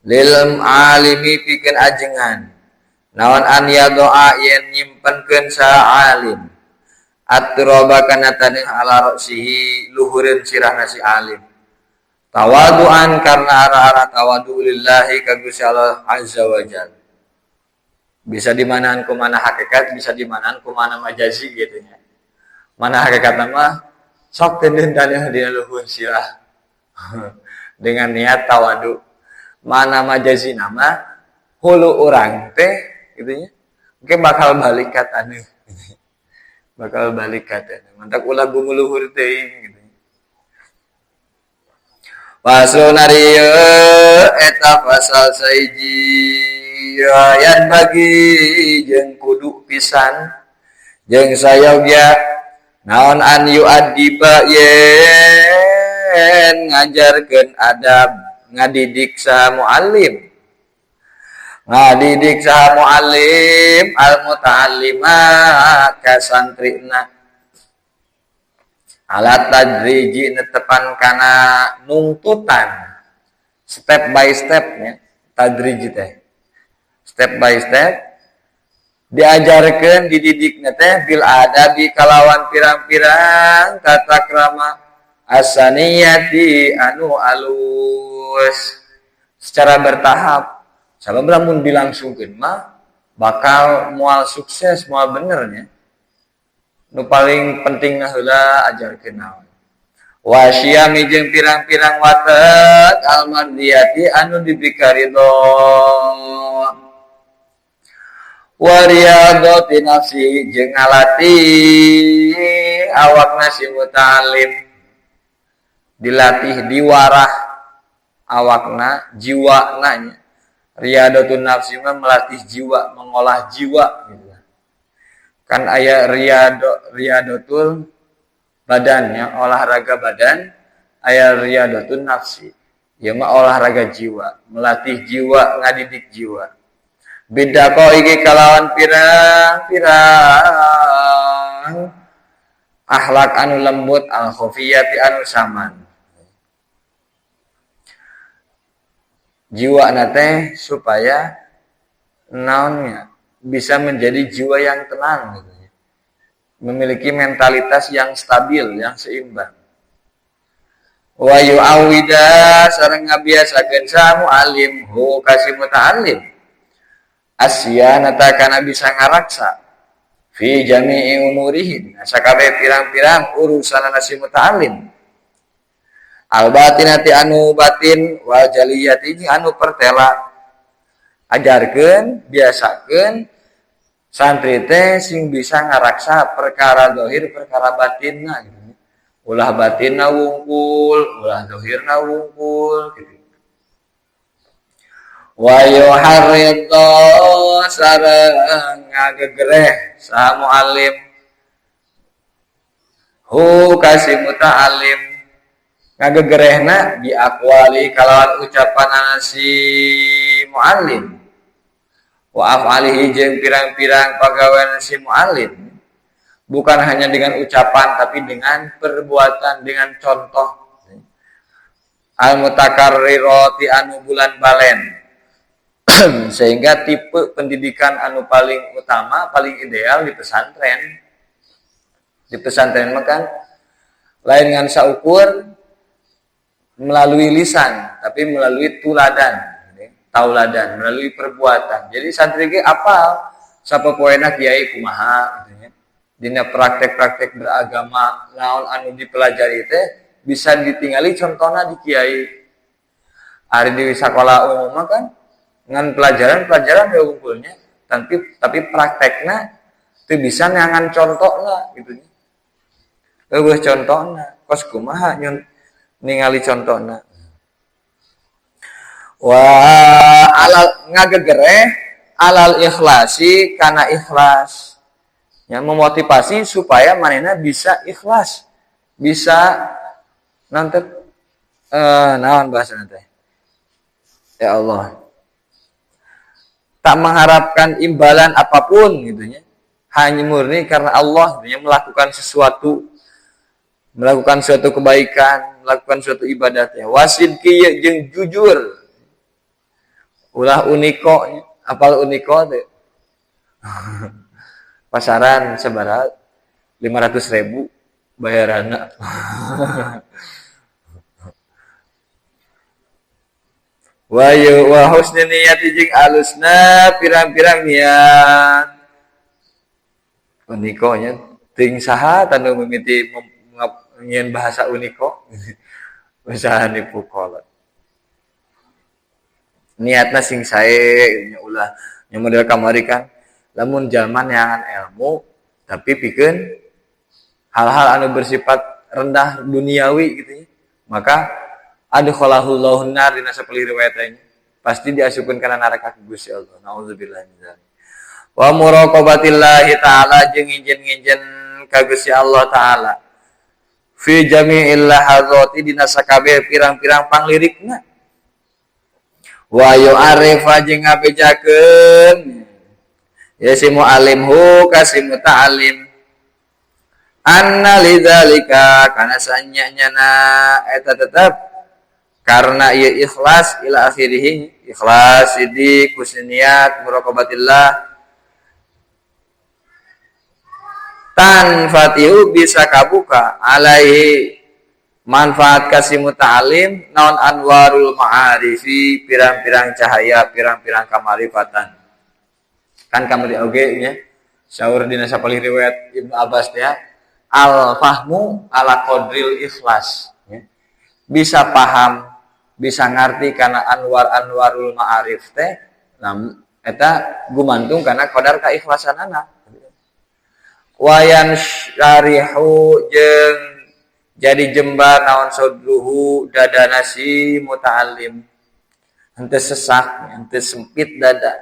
lil alimi pikeun ajengan naon an yadoa yen nyimpenkeun sa alim atraba kana taneuh ala ra'sihi luhureun sirahna si alim tawadu'an karena arah-arah tawadu lillahi ka Gusti Allah azza wa jalla. Bisa dimanaan ku mana hakikat, bisa dimanaan ku mana majazi gitu nya. Mana hakikat mah sok teudeun taneuh dina luhur sirah dengan niat tawadu. Mana majazi nama hulu urang teh gitu nya. Mungkin bakal balik ka taneuh. Bakal balik katanya. Mantak ulah gumuluhur teuing gitu. Faslun ari eta pasal sahiji yan bagi jeung kudu pisan jeung sayogya naon an yu'addiba yen ngajarkeun adab ngadidik saha muallim ngadidik saha muallim al muta'allima ka santrina alat tadriji netepan kana nungtutan step by step nya tadriji teh step by step diajarkeun dididikna teh bil adabi kalawan pirang-pirang tata krama asaniyati anu alus secara bertahap. Sabab lamun dilangsungkeun mah bakal moal sukses moal bener nya. Nu paling penting heula ajarkeun naon. Wa syiyami jeung pirang-pirang watek almardiyati anu dibikaridho. Wa riyadhati nafsi jeung ngalatih awakna si muta'allim. Dilatih diwarah awakna jiwana nya. Riyadhatun nafsi mah melatih jiwa, mengolah jiwa gitu. Kan aya riyadatul badan ya, olahraga badan, aya riyadatul nafsi. Ieu mah olahraga jiwa, melatih jiwa, ngadidik jiwa. Beda kok iki kalawan pirang-pirang akhlak anu lembut al khafiyati anu saman. Jiwa na teh supaya naonnya bisa menjadi jiwa yang tenang gitu. Memiliki mentalitas yang stabil, yang seimbang. Wa yu'awwida sareng ngabiasakeun sa muallim hu ka si muta'allim. Asyanata kana bisa ngaraksa fi jami'i umurihi sakabeh pirang-pirang urusanana si muta'allim. Al batinati anu batin wal jaliyati anu pertela. Ajarkeun, biasakeun santri teh sing bisa ngaraksa perkara zahir, perkara batinna gitu. Ulah batinna wungkul, ulah zahirna wungkul gitu. Wa yuharridho sareng ngagegereh saha muallim hu ka si muta'allim ngagegerehna bi aqwali kalawan ucapanana si muallim wa af'alihi jeung pirang-pirang pagawean si muallim. Bukan hanya dengan ucapan tapi dengan perbuatan, dengan contoh. Al mutakarrirati anu bulan balen. Sehingga tipe pendidikan anu paling utama, paling ideal di pesantren. Di pesantren mah kan lain ngan saukur melalui lisan, tapi melalui tuladan, tauladan, melalui perbuatan. Jadi santri ge apal sapopoena kiai kumaha gitu nya. Dina praktek-praktek beragama naon anu dipelajari teh bisa ditingali contohna di kiai. Ari di sakola umum mah kan ngan pelajaran-pelajaran we unggulnya, tapi praktekna teu bisa ngangan contohna gitu nya. Eueuh contohna, kos kumaha ningali contohna. Wa alal ngagegereh alal ikhlasi kana ikhlas. Ya, memotivasi supaya manehna bisa ikhlas, bisa nanti naon bahasana teh? Ya Allah. Tak mengharapkan imbalan apapun gitu nya. Hanya murni karena Allah gitu nya, melakukan sesuatu, melakukan suatu kebaikan, melakukan suatu ibadatnya. Wasidqi jeung jujur. Ulah uniko, apal uniko teh. Pasaran sabaraha 500.000 bayaranna. Wa yu wa husni niyati jeung alusna pirang-pirang niat. Uniko nya ting saha tanu mimiti ngieun bahasa uniko. Usaha nipu kolot. Niatna sing sae nya ulah nya model kamari kan lamun jalma neangan ilmu tapi pikeun Hal-hal anu bersifat rendah duniawi gitu ya. Maka adkhalahullahu nar dina sapalih riwayat lainnya. Pasti diasupkeun kana neraka ku Gusti Allah. Nauzubillah min dzalik. Wa muraqabatillahi ta'ala jeung nginjen-nginjen ka Gusti Allah ta'ala. Fi jami'il lahazati dina sakabeh pirang-pirang panglirikna. Wa yu'arifa jeung ngabejakeun ya si mu'alim hu ka si muta'alim anna lidzalika kana sanyanya eta tetep karena ieu ikhlas ila akhirih ikhlas sidik husnul niat muraqabatillah tanfatihu bisa kabuka alaihi manfaat kasih muta'alim naon anwarul ma'arifi pirang-pirang cahaya pirang-pirang kamarifatan kan kamari oge nya saur dina sapalih riwayat Ibnu Abbas ya al fahmu ala qadril ikhlas ya. Bisa paham bisa ngarti karena anwar anwarul ma'arif teh nah eta gumantung karena qadar kaikhlasanana wayan syarihu jeung jadi jembar naon sodruhu dada nasi muta'allim henteu sesak henteu sempit dada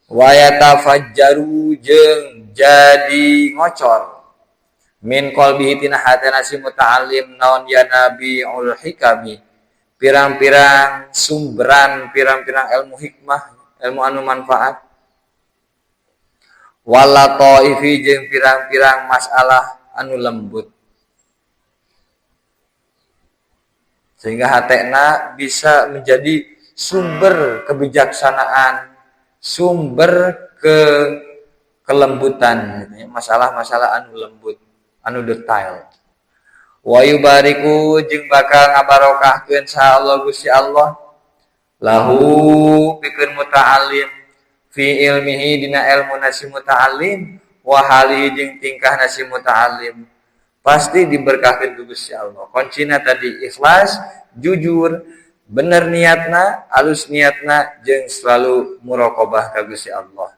wayatafajjaru jeung jadi ngocor min qalbihi tina hatena si muta'allim naon ya nabiul hikami pirang-pirang sumberan pirang-pirang ilmu hikmah ilmu anu manfaat wala taifi jeung pirang-pirang masalah anu lembut sehingga hatena bisa menjadi sumber kebijaksanaan sumber kelembutan masalah-masalah anu lembut anu detail wa yubariku jeung bakal ngabarokahkeun saha Allah Gusti Allah lahu pikeun muta'allim fi ilmihi dina ilmu nasi muta'allim wa halihi jeung tingkah nasi muta'allim pasti diberkahkeun ku Gusti Allah. Kuncina tadi ikhlas, jujur, bener niatna, alus niatna jeung selalu muraqabah ka Gusti Allah.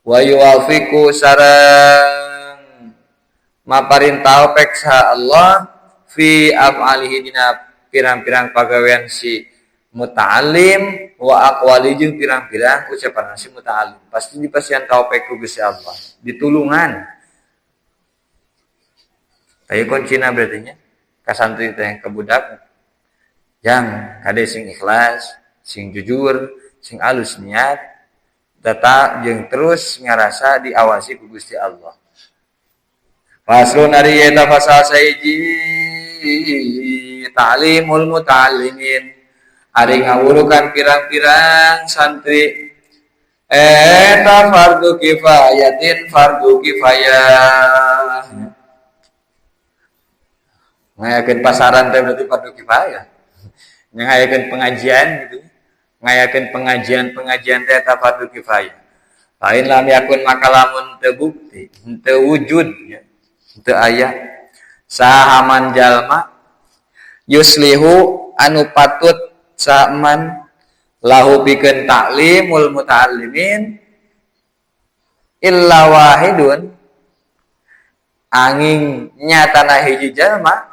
Wa yuwafiqu sareng maparin taufik saha Allah fi af'alihi dina pirang-pirang pagawean si muta'allim wa aqwali jeung pirang-pirang ucapan si muta'allim. Pasti dipasihan taufik ku Gusti Allah, ditulungan. Tapi kuncina berarti nya ka santri teh ka budak yang kade sing ikhlas, sing jujur, sing alus niat, data jeung terus ngarasa diawasi ku Gusti Allah. Faslun ari eta fasal saiji ta'limul muta'allimin ari ngawurukan pirang-pirang santri eta fardu kifayatin fardu kifayah. Ngayakeun pasaran teh berarti fardu kifayah. Ngayakeun pengajian gitu. Ngayakeun pengajian-pengajian teh eta fardu kifayah. Lain lam yakun maka lamun teu bukti, teu wujud ya, teu aya sahaman jalma yuslihu anu patut saman lahu pikeun ta'limul muta'allimin illa wahidun angin nyatana hiji jalma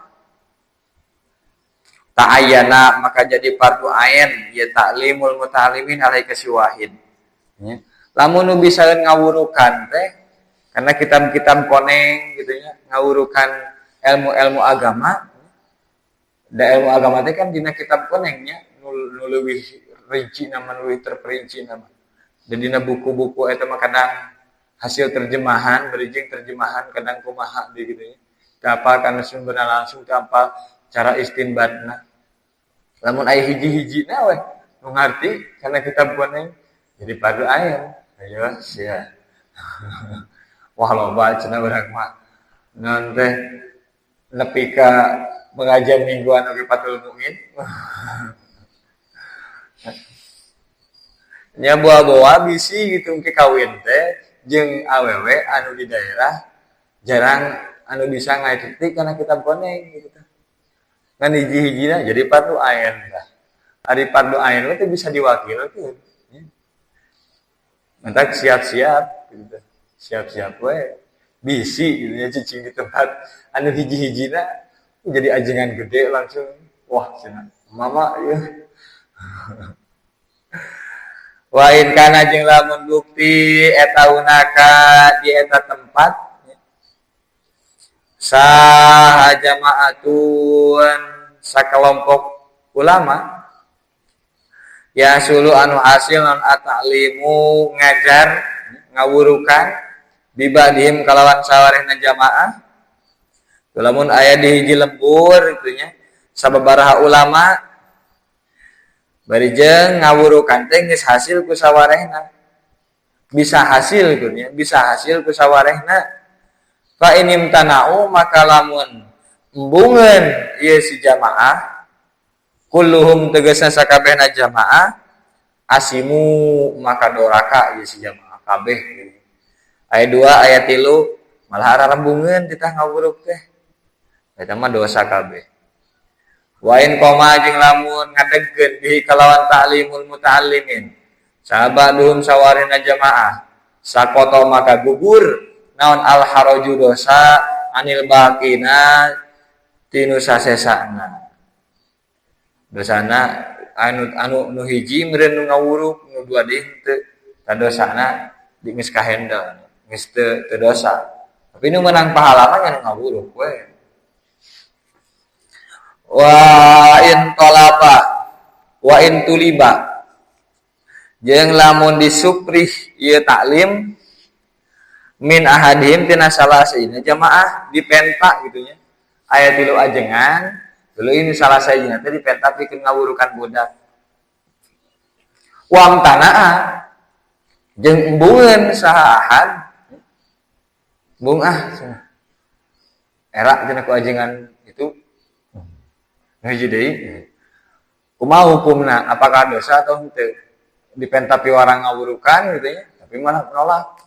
ta'ayyana maka jadi fardu ain ya ta'limul muta'allimin alai kasi wahid ya. Lamun nu bisa ngawurukan teh karena kitab-kitab koneng gitu nya ngawurukan ilmu-ilmu agama da ilmu agama teh kan dina kitab konengnya nu leuwih rinci nama leuwih terperinci nama dan dina buku-buku eta mah kadang hasil terjemahan berijing terjemahan kadang kumaha di gitu nya teu apal kana sumberna langsung teu apal cara istinbatna lamun aya hiji-hijina weh nu ngarti karena kitab koneng jadi fardu ain. Ayo sia. Wah loba cenah urang mah naon teh nepi ka pengajian mingguan oge Fathul Muin. Nya boa-boa bisi gitu engke kawin teh jeung awewe anu di daerah jarang anu bisa ngaetik karena kitab koneng gitu teh. Ngan hiji-hijina jadi fardu ain tah. Ari fardu ain teh bisa diwakilkeun. Mentak siap-siap gitu. Siap-siap we. Bisi gitu ya cicing di tempat anu hiji-hijina jadi ajengan gede langsung. Wah cenah mama ieu. Wa in kana jeung lamun bukti eta unaka di eta tempat saha jamaatun sakelompok ulama ya sulu anu hasil non ata'limu ngajar ngawurukan bibadihim kalawan sawarehna jamaah. Lamun aya di hiji lembur kitu nya sababaraha ulama bari jeung ngawurukan teh geus hasil ku sawarehna. Bisa hasil kitu nya, bisa hasil ku sawarehna. Fa inim tana'u maka lamun embungeun ieu si jamaah kulluhum tegasna sakabehna jamaah asimu maka doraka ieu si jamaah kabeh. Aya 2 aya 3 malah ararembungeun titah ngawuruk teh. Eta mah dosa kabeh. Wa in qoma jeung lamun ngadegkeun bihi kalawan ta'limul muta'allimin sabaduhum sawarina jamaah sakoto maka gugur naon al haraju dosa anil baqina tinu sasesana. Dosana anu nu hiji meureun nu ngawuruk nu dua deui henteu ta dosana di geus kahendel geus teu dosa. Tapi nu meunang pahala mah nya nu ngawuruk we. Wa in talaba wa in tuliba jeung lamun disuprih ieu taklim min ahadihim tina salah sahijina jamaah dipenta gitu nya. Aya 3 ajengan dulu ini salah sahijina teh dipenta pikeun ngawurukan budak. Wa amtanaa jeung embungeun saha ahad embung ah cenah. Era cenah ku ajengan itu hiji deui. Kumaha hukumna? Apakah dosa atau henteu? Dipenta piwarang ngawurukan gitu nya, tapi malah menolak.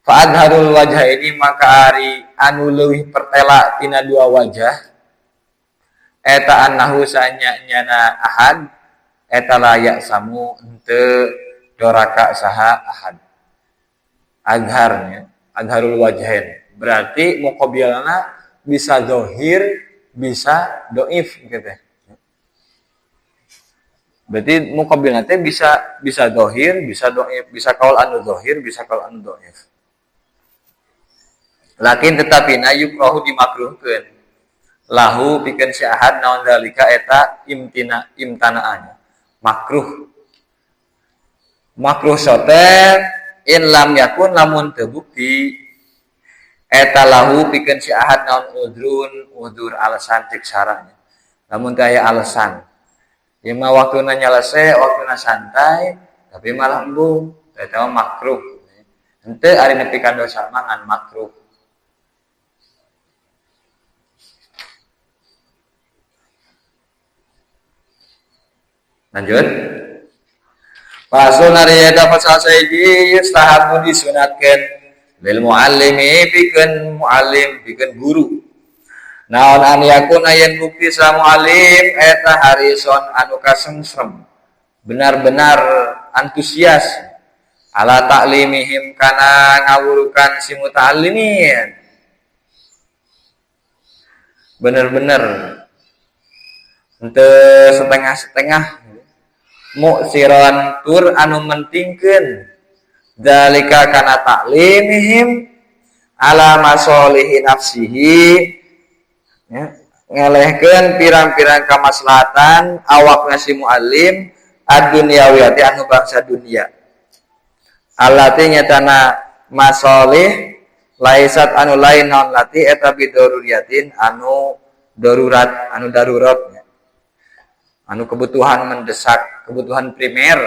Fa adharul wajah ini maka ari anu leuwih pertela tina dua wajah eta annahu sanya nyana ahad eta layak samu henteu doraka saha ahad. Adharnya, adharul wajhain. Berarti muqabilna bisa zahir bisa doif gitu. Berarti muqabilna teh bisa zahir, bisa doif, bisa kaul anu zahir, bisa kaul anu doif. Lakin tetapi na yukrahu dimakruhkeun. Lahu pikeun si ahad naon zalika eta imtina imtanaannya. Makruh. Makruh sote in lam yakun lamun teu bukti eta lahu pikeun si ahad naon udrun udur alasan cek saranya. Lamun teu aya alasan. Ieu mah waktuna nyelese, waktuna santai, tapi malah embung. Eta mah makruh. Henteu ari nepi ka dosa mah ngan makruh. Lanjut. Fasul ari eta fasal saiji yustahabu disunatkeun lil muallimi pikeun muallim pikeun guru. Naon an yakun yen bukti sa muallim eta harison anu kasengsem benar-benar antusias ala ta'limihim kana ngawurukan si muta'allimin. Bener-bener henteu setengah-setengah muksiron tur anu mentingkeun dalika kana ta'limihim ala masolihi nafsihi ya, ngelehkeun pirang-pirang kamaslahatan awakna si muallim ad-dunyawiyati anu bangsa dunia allati nyatana masolih laisat anu lain naon lati eta bidoruriyatin anu darurat anu darurat ya. Anu kebutuhan mendesak, kebutuhan primer.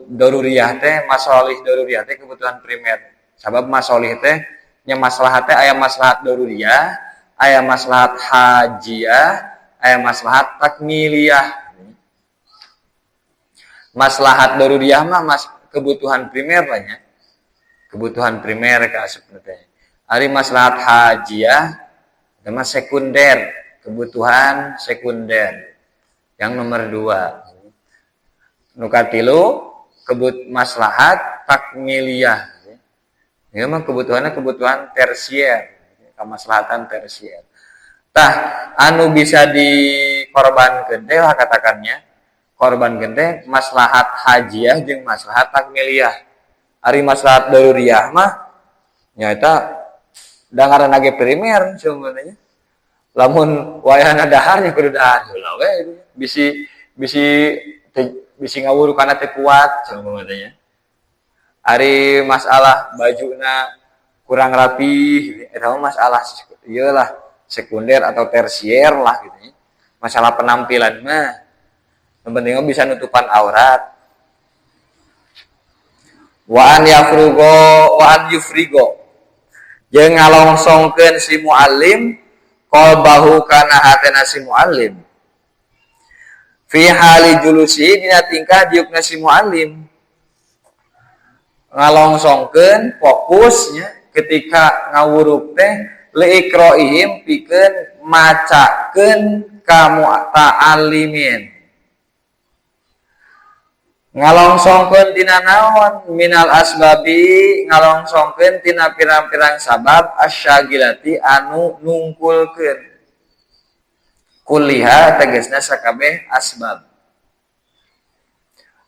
Daruriyah teh masolih daruriyah teh kebutuhan primer. Sabab masolih teh nya maslahat teh aya maslahat daruriyah, aya maslahat hajiyah, aya maslahat takmiliyah. Maslahat daruriyah mah kebutuhan primer lah nya. Kebutuhan primer ka asupna teh. Ari maslahat hajiyah eta mah sekunder, kebutuhan sekunder. Yang nomor 2. Nu katilu kebut maslahat takmiliyah. Ieu mah kebutuhanna kebutuhan tersier, kemaslahatan tersier. Tah, anu bisa dikorbankeun teh lah katakannya, korbankeun teh maslahat hajiah jeung maslahat takmiliyah. Ari maslahat daruriyah mah nyaeta da ngaranna ge primer sebenarnya. Lamun wayahna dahar nya kudu dahar heula we bisi bisi bisi ngawurukanna teu kuat sebenarnya. Ari masalah bajuna kurang rapi eta mah masalah ieu lah sekunder atau tersier lah gitu ya. Masalah penampilan mah yang penting mah bisa nutupan aurat. Wa an yafrugo wa an yufrigo jeung ngalongsongkeun si muallim qalbahu kana hatena si muallim fi hali julusi dina tingkah diukna si muallim, ngalongsongkeun fokusnya ketika ngawuruk teh liiqraihim pikeun macakeun ka mu'ta'allimin, ngalongsongkeun tina naon minal asbabi, ngalongsongkeun tina pirang-pirang sabab asyagilati anu nungkulkeun, kulliha tegasna sakabeh asbab,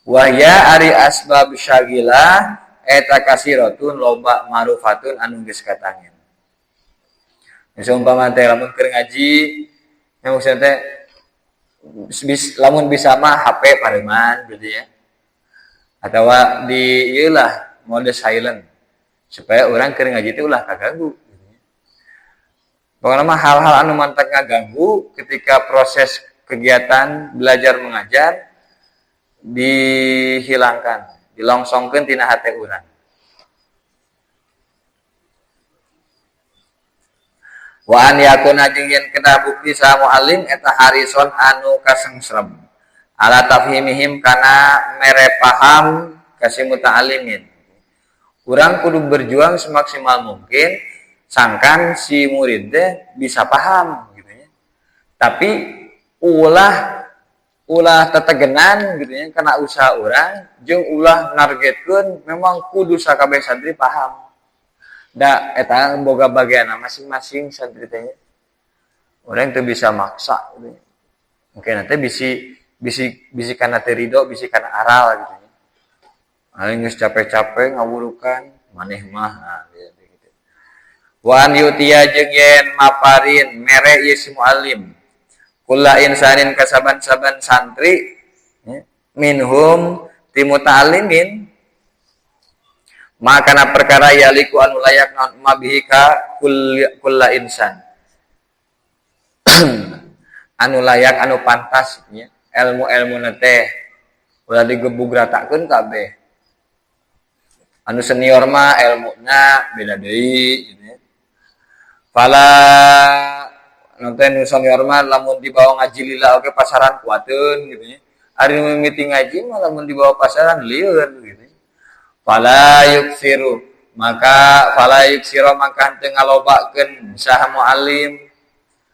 wahya ari asbab syagilah eta kasiratun loba ma'rufatun anu geus katangen. Seumpama teh lamun keur ngaji yang maksudna teh lamun bisa mah HP pareman gitu ya, atawa di ieu lah mode silent supaya orang keur ngaji teh ulah kaganggu. Pokoknya mah hal-hal anu mantak ngaganggu ketika proses kegiatan belajar mengajar dihilangkan, dilongsongkeun tina hate urang. Wa an yakuna jeung yen kena bukti sa muallim eta harison anu kasengsrem ala tafhimihim kana mere paham ka si muta'allimin. Urang kudu berjuang semaksimal mungkin sangkan si murid teh bisa paham gitu ya. Tapi ulah tetegenan gitu ya kana usaha urang jeung ulah nargetkeun memang kudu sakabeh santri paham. Da eta boga bagian masing-masing santri teh. Urang teu bisa maksa gitu. Mungkin nanti bisi kana teu ridho, bisi kana aral gitu ya. Aing geus capek-capek ngawurukan maneh mah nah, gitu. Wa an yutiya jeung yen maparin mere ieu si muallim kulla insanin kasaban-saban santri ya, minhum ti muta'allimin makana perkara yaliku anu layak naon ma bihi ka kulla insan anu layak anu pantas ya, ilmu-ilmu teh ulah digebug ratakeun kabeh. Anu senior mah ilmuna beda deui gitu ya. Fala nonton nu senior mah lamun dibawa ngaji lila oge pasaran kuateun gitu ya. Ari nu mimiti ngaji mah lamun dibawa pasaran lieur gitu. Fala yuksiru maka fala yuksiru maka henteu ngalobakeun saha muallim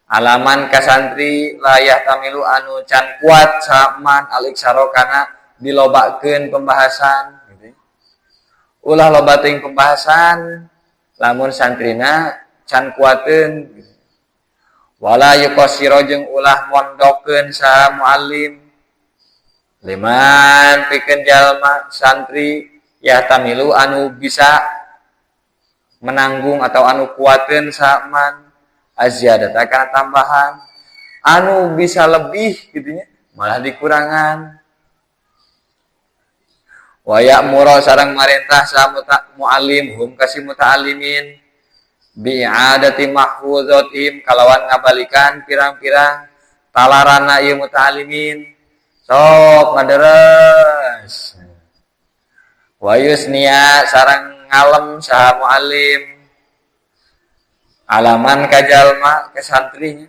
alaman ka santri layah tamilu anu can kuat saman aliksaro kana dilobakeun pembahasan gitu. Ulah loba teuing pembahasan lamun santrina can kuateun gitu. Wala yuqassiro jeung ulah mondokeun saha muallim liman pikeun jalma santri ya tamilu anu bisa menanggung atau anu kuateun saman aziyadata kana tambahan anu bisa lebih gitu nya malah dikurangan. Wa ya'muru sareng marentah sa muallim hum kasi muta'allimin bi'adati mahfuzatihim kalawan ngabalikan pirang-pirang talarana ieu muta'allimin sok ngaderes. Wa yusniya sareng ngalem saha muallim alaman ka jalma ka santrinya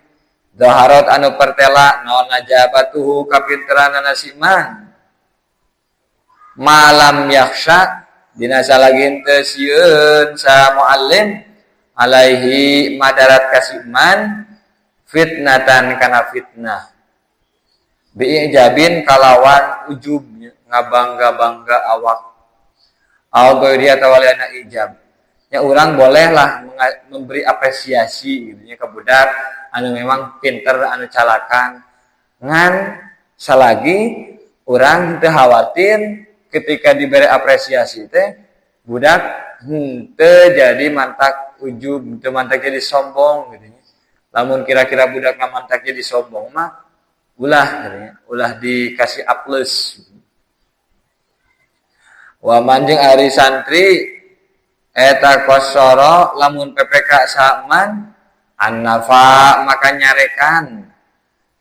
zaharat anu pertela naon najabatuhu kapinteranana si man malam yakhsha dina salagi teu sieun saha muallim alaihi madarat ka si man fitnatan kana fitnah biijabin kalawan ujub ngabangga-bangga awak au ghairi atawa liana ijab. Ya urang bolehlah memberi apresiasi gitu nya ka budak anu memang pinter, anu calakan. Ngan salagi urang teu khawatir ketika diberi apresiasi teh budak henteu jadi mantak ujub, henteu mantak jadi sombong gitu nya. Lamun kira-kira budak mantak jadi sombong mah ulah gitu nya, ulah dikasih A plus. Wa man jeung ari santri eta kosoro lamun PPK saman annafa maka nyarekan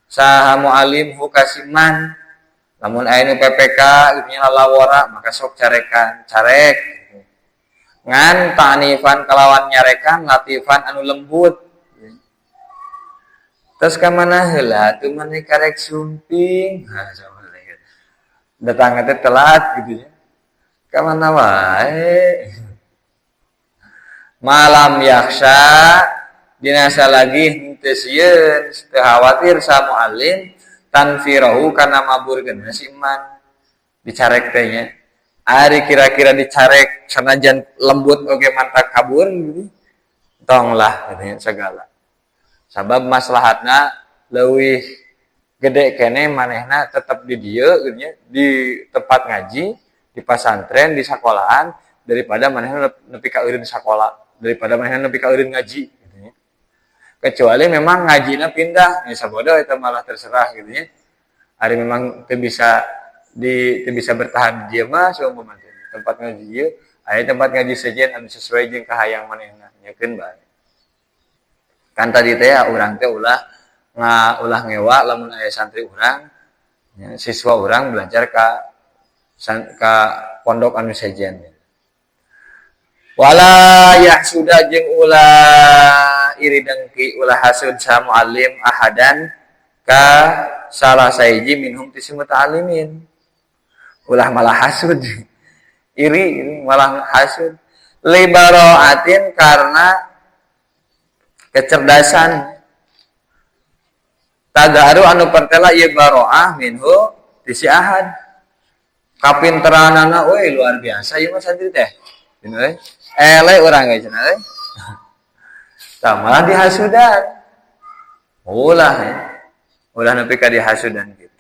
saha muallim hukasiman. Lamun aya nu PPK gitu nya lalawora maka sok carekan, carek ngan ta'nifan kalawan nyarekan latifan anu lembut. Terus ka mana heula atuh maneh karek sumping, ha datang teh telat gitu nya. Ka mana wae. Malam yaksa dinasa lagi henteu sieun, teu khawatir sa muallim tanfirahu kana maburkeun si iman dicarek teh nya. Ari kira-kira dicarek sanajan lembut oge mantak kabur gitu. Tong lah gitu nya segala. Sabab maslahatna leuwih gede keneh manehna tetep di dieu gitu nya, di tempat ngaji, di pasantren, di sekolahan daripada manehna nepi ka eureun sakola, daripada manehna nepi ka eureun ngaji gitu nya. Kecuali memang ngajina pindah, ya sabodo eta malah terserah gitu nya. Ari memang teu bisa di teu bisa bertahan di dieu mah seumpama teh tempat ngaji ieu, aya tempat ngaji sejen anu sesuai jeung kahayang manehna, nyakeun bae. Kan tadi teh ya urang teh ulah ulah ngewa lamun aya santri urang, ya, siswa urang belajar ka pondok anu sejen. Wala yahsuda jeung ulah iri dengki, ulah hasud sa muallim ahadan ka salah sahiji minhum ti si muta'allimin. Ulah malah hasud. Iri malah hasud. Libara'atin karena kecerdasan. Tagaru anu pertela ieu bara'ah minhu ti si ahad. Kapinteranana euy luar biasa ieu mah santri teh. Gitu euy. Eleh urang ge cenah euy. Tah malah dihasudan. Ulah ya. Ulah nepi ka dihasudan gitu.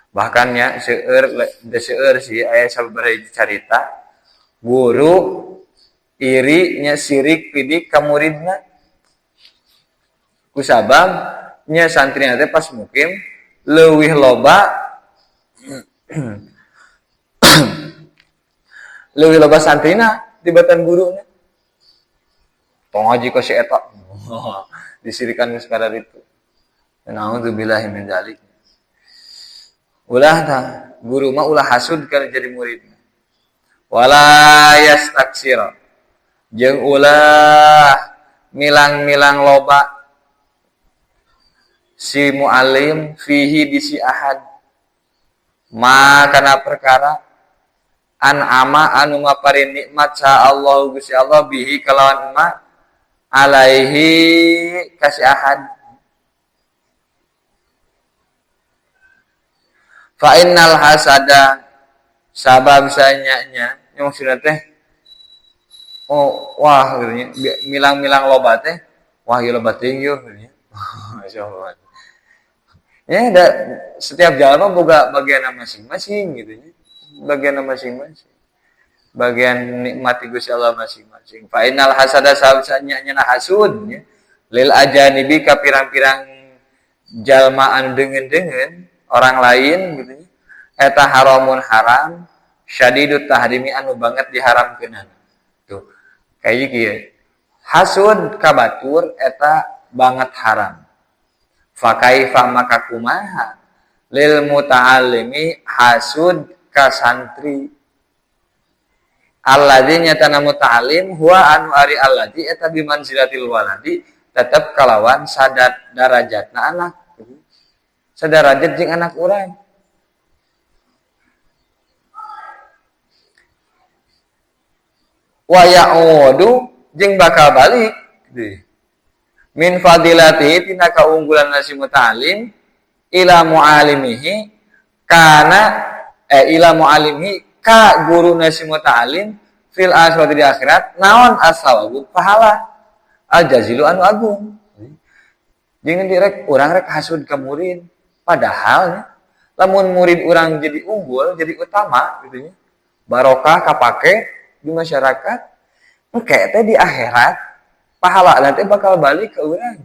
Bahkan nya seueur teu seueur sih aya sababaraha hiji carita guru iri nya sirik pidik ka muridna. Kusabab nya santrina teh pas mukim leuwih loba leuwih loba santrina tibatan guruna. Tong ngaji ka si eta. Disirikan geus kadar itu. Naudzubillahi min dzalik. Ulah tah guru mah ulah hasud kana jadi murid. Wala yastaksir. Jeung ulah milang-milang loba si muallim fihi di si ahad. Ma kana perkara an'ama anu maparin nikmat sa Allah Gusti Allah bihi kalawan ma alaihi kasih ahad. Fa innal hasada sabab sanyanya nya maksudna teh oh wah gitu nya milang-milang loba teh wah ieu loba teuing yeuh gitu nya. Masyaallah. Ya da, setiap jalma boga bagian masing-masing gitu nya. Bagian masing-masing. Bagian nikmati Gusti Allah masing-masing. Fa innal hasada sabab sanyanya hasud nya lil ajanibi ka pirang-pirang jalma anu deungeun-deungeun orang lain gitu nya. Eta haramun haram syadidut tahrimi anu banget diharamkeunana. Tuh. Kayak kieu. Hasud ka batur eta banget haram. Fa kaifa maka kumaha lil muta'allimi hasud ka santri. Alladzi nyatana muta'allim huwa anu ari alladzi eta bimanzilatil waladi tetep kalawan sadar darajatna anak. Sadarajat jeung anak urang. Wa ya'udu jeung bakal balik min fadilatihi tina kaunggulan si muta'allim ila mu'alimihi kana ila mu'alimihi ka guruna si muta'allim Fil akhirati di akhirat naon as-sawabu pahala al jazilu anu agung. Jeung direk urang rek hasud ka murid, padahal lamun murid urang jadi unggul, jadi utama gitu nya. Barokah kapake di masyarakat, engke teh di akhirat pahala nanti bakal balik ke urang.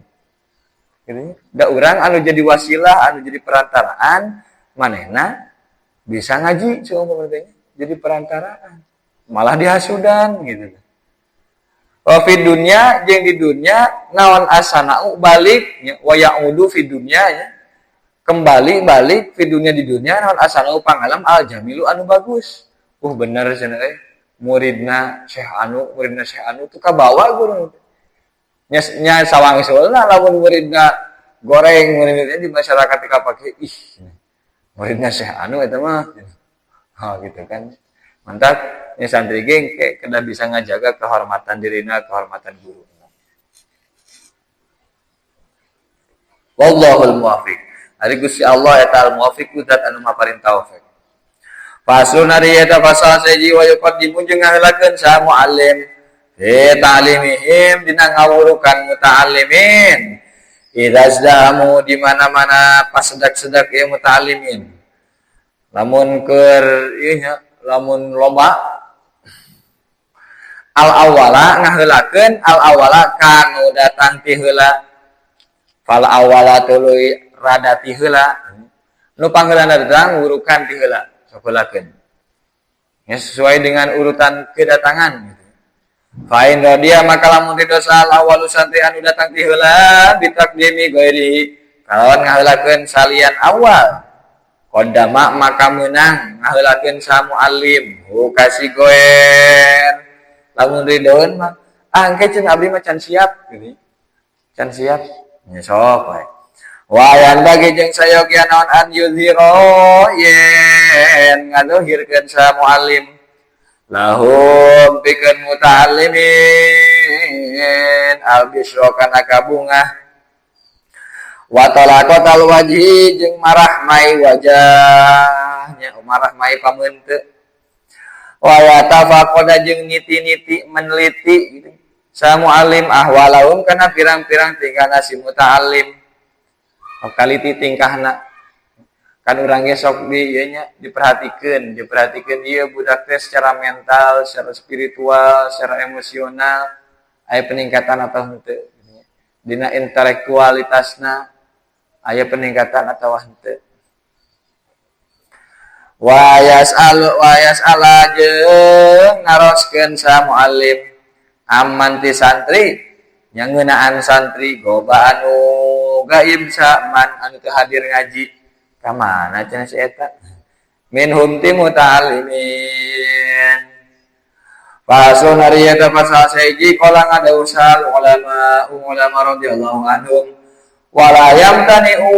Gitu nya. Da urang anu jadi wasilah, anu jadi perantaraan, manehna bisa ngaji seumpama teh jadi perantaraan. Malah dihasudan gitu. Wa fi dunya jeung di dunya naon asana'u balik nya, wa ya'udu fi dunya nya. Kembali balik fi dunya di dunya naon asana'u pangalam al jamilu anu bagus. Bener cenah euy. Muridna Syekh anu, muridna Syekh anu tuh kabawa guru. Nya, nya sawangsulna lamun muridna goreng, muridna di masyarakat kapake ih muridna Syekh anu eta mah. Ha gitu kan. Mantap nya santri geng kedah bisa ngajaga kehormatan dirina, kehormatan guru. Wallahul muwaffiq. Ari Gusti Allah eta al muwaffiq zat anu maparin taufik. Faslun ari eta fasal seji wa yuqaddimu jeung ngaheulakeun saha muallim fi ta'limihim dina ngawurukan muta'allimin. Idza azdamu di mana-mana pasedak-sedak ieu muta'allimin. Lamun keur ieu nya, lamun loba al awala ngaheulakeun al awala kanu datang ti heula fal awala tuluy rada ti heula nu pangheulana datang wurukan ti heula sok heulakeun ya sesuai dengan urutan kedatangan gitu. Fa in radiya maka lamun ridho sal awalu santri anu datang ti heula bitaqdimi ghairi kalawan ngaheulakeun salian awal qadama maka meunang ngaheulakeun sa muallim hu kasi goer lamun ridhoeun mah ah engke cenah abdi mah can siap gitu can siap nya sok we wayan bagi jeung sayogia naon an yuzhiro yen ngadohirkeun sa muallim lahum pikeun muta'allimin al bisra kana kabungah wa talaqatal wajhi jeung marah mai wajahnya marah mai pameunte wa yatafaqada jeung niti-niti meneliti gitu sa muallim ahwalahum kana pirang-pirang tingkahna si muta'allim kaliti tingkahna kan urang ge sok di ieu nya diperhatikeun ieu budak teh secara mental, secara spiritual, secara emosional aya peningkatan atau henteu dina intelektualitasna aya peningkatan atau henteu. Wa yas'al wa yas'ala jeung naroskeun sa muallim amman ti santri nya ngeunaan santri goba anu gaib saman anu teu hadir ngaji ka mana cenah si eta minhum ti muta'allimin. Fasun ari eta pasal sahiji qala ngadausal ulama ulama radhiyallahu anhum wala yamtani'u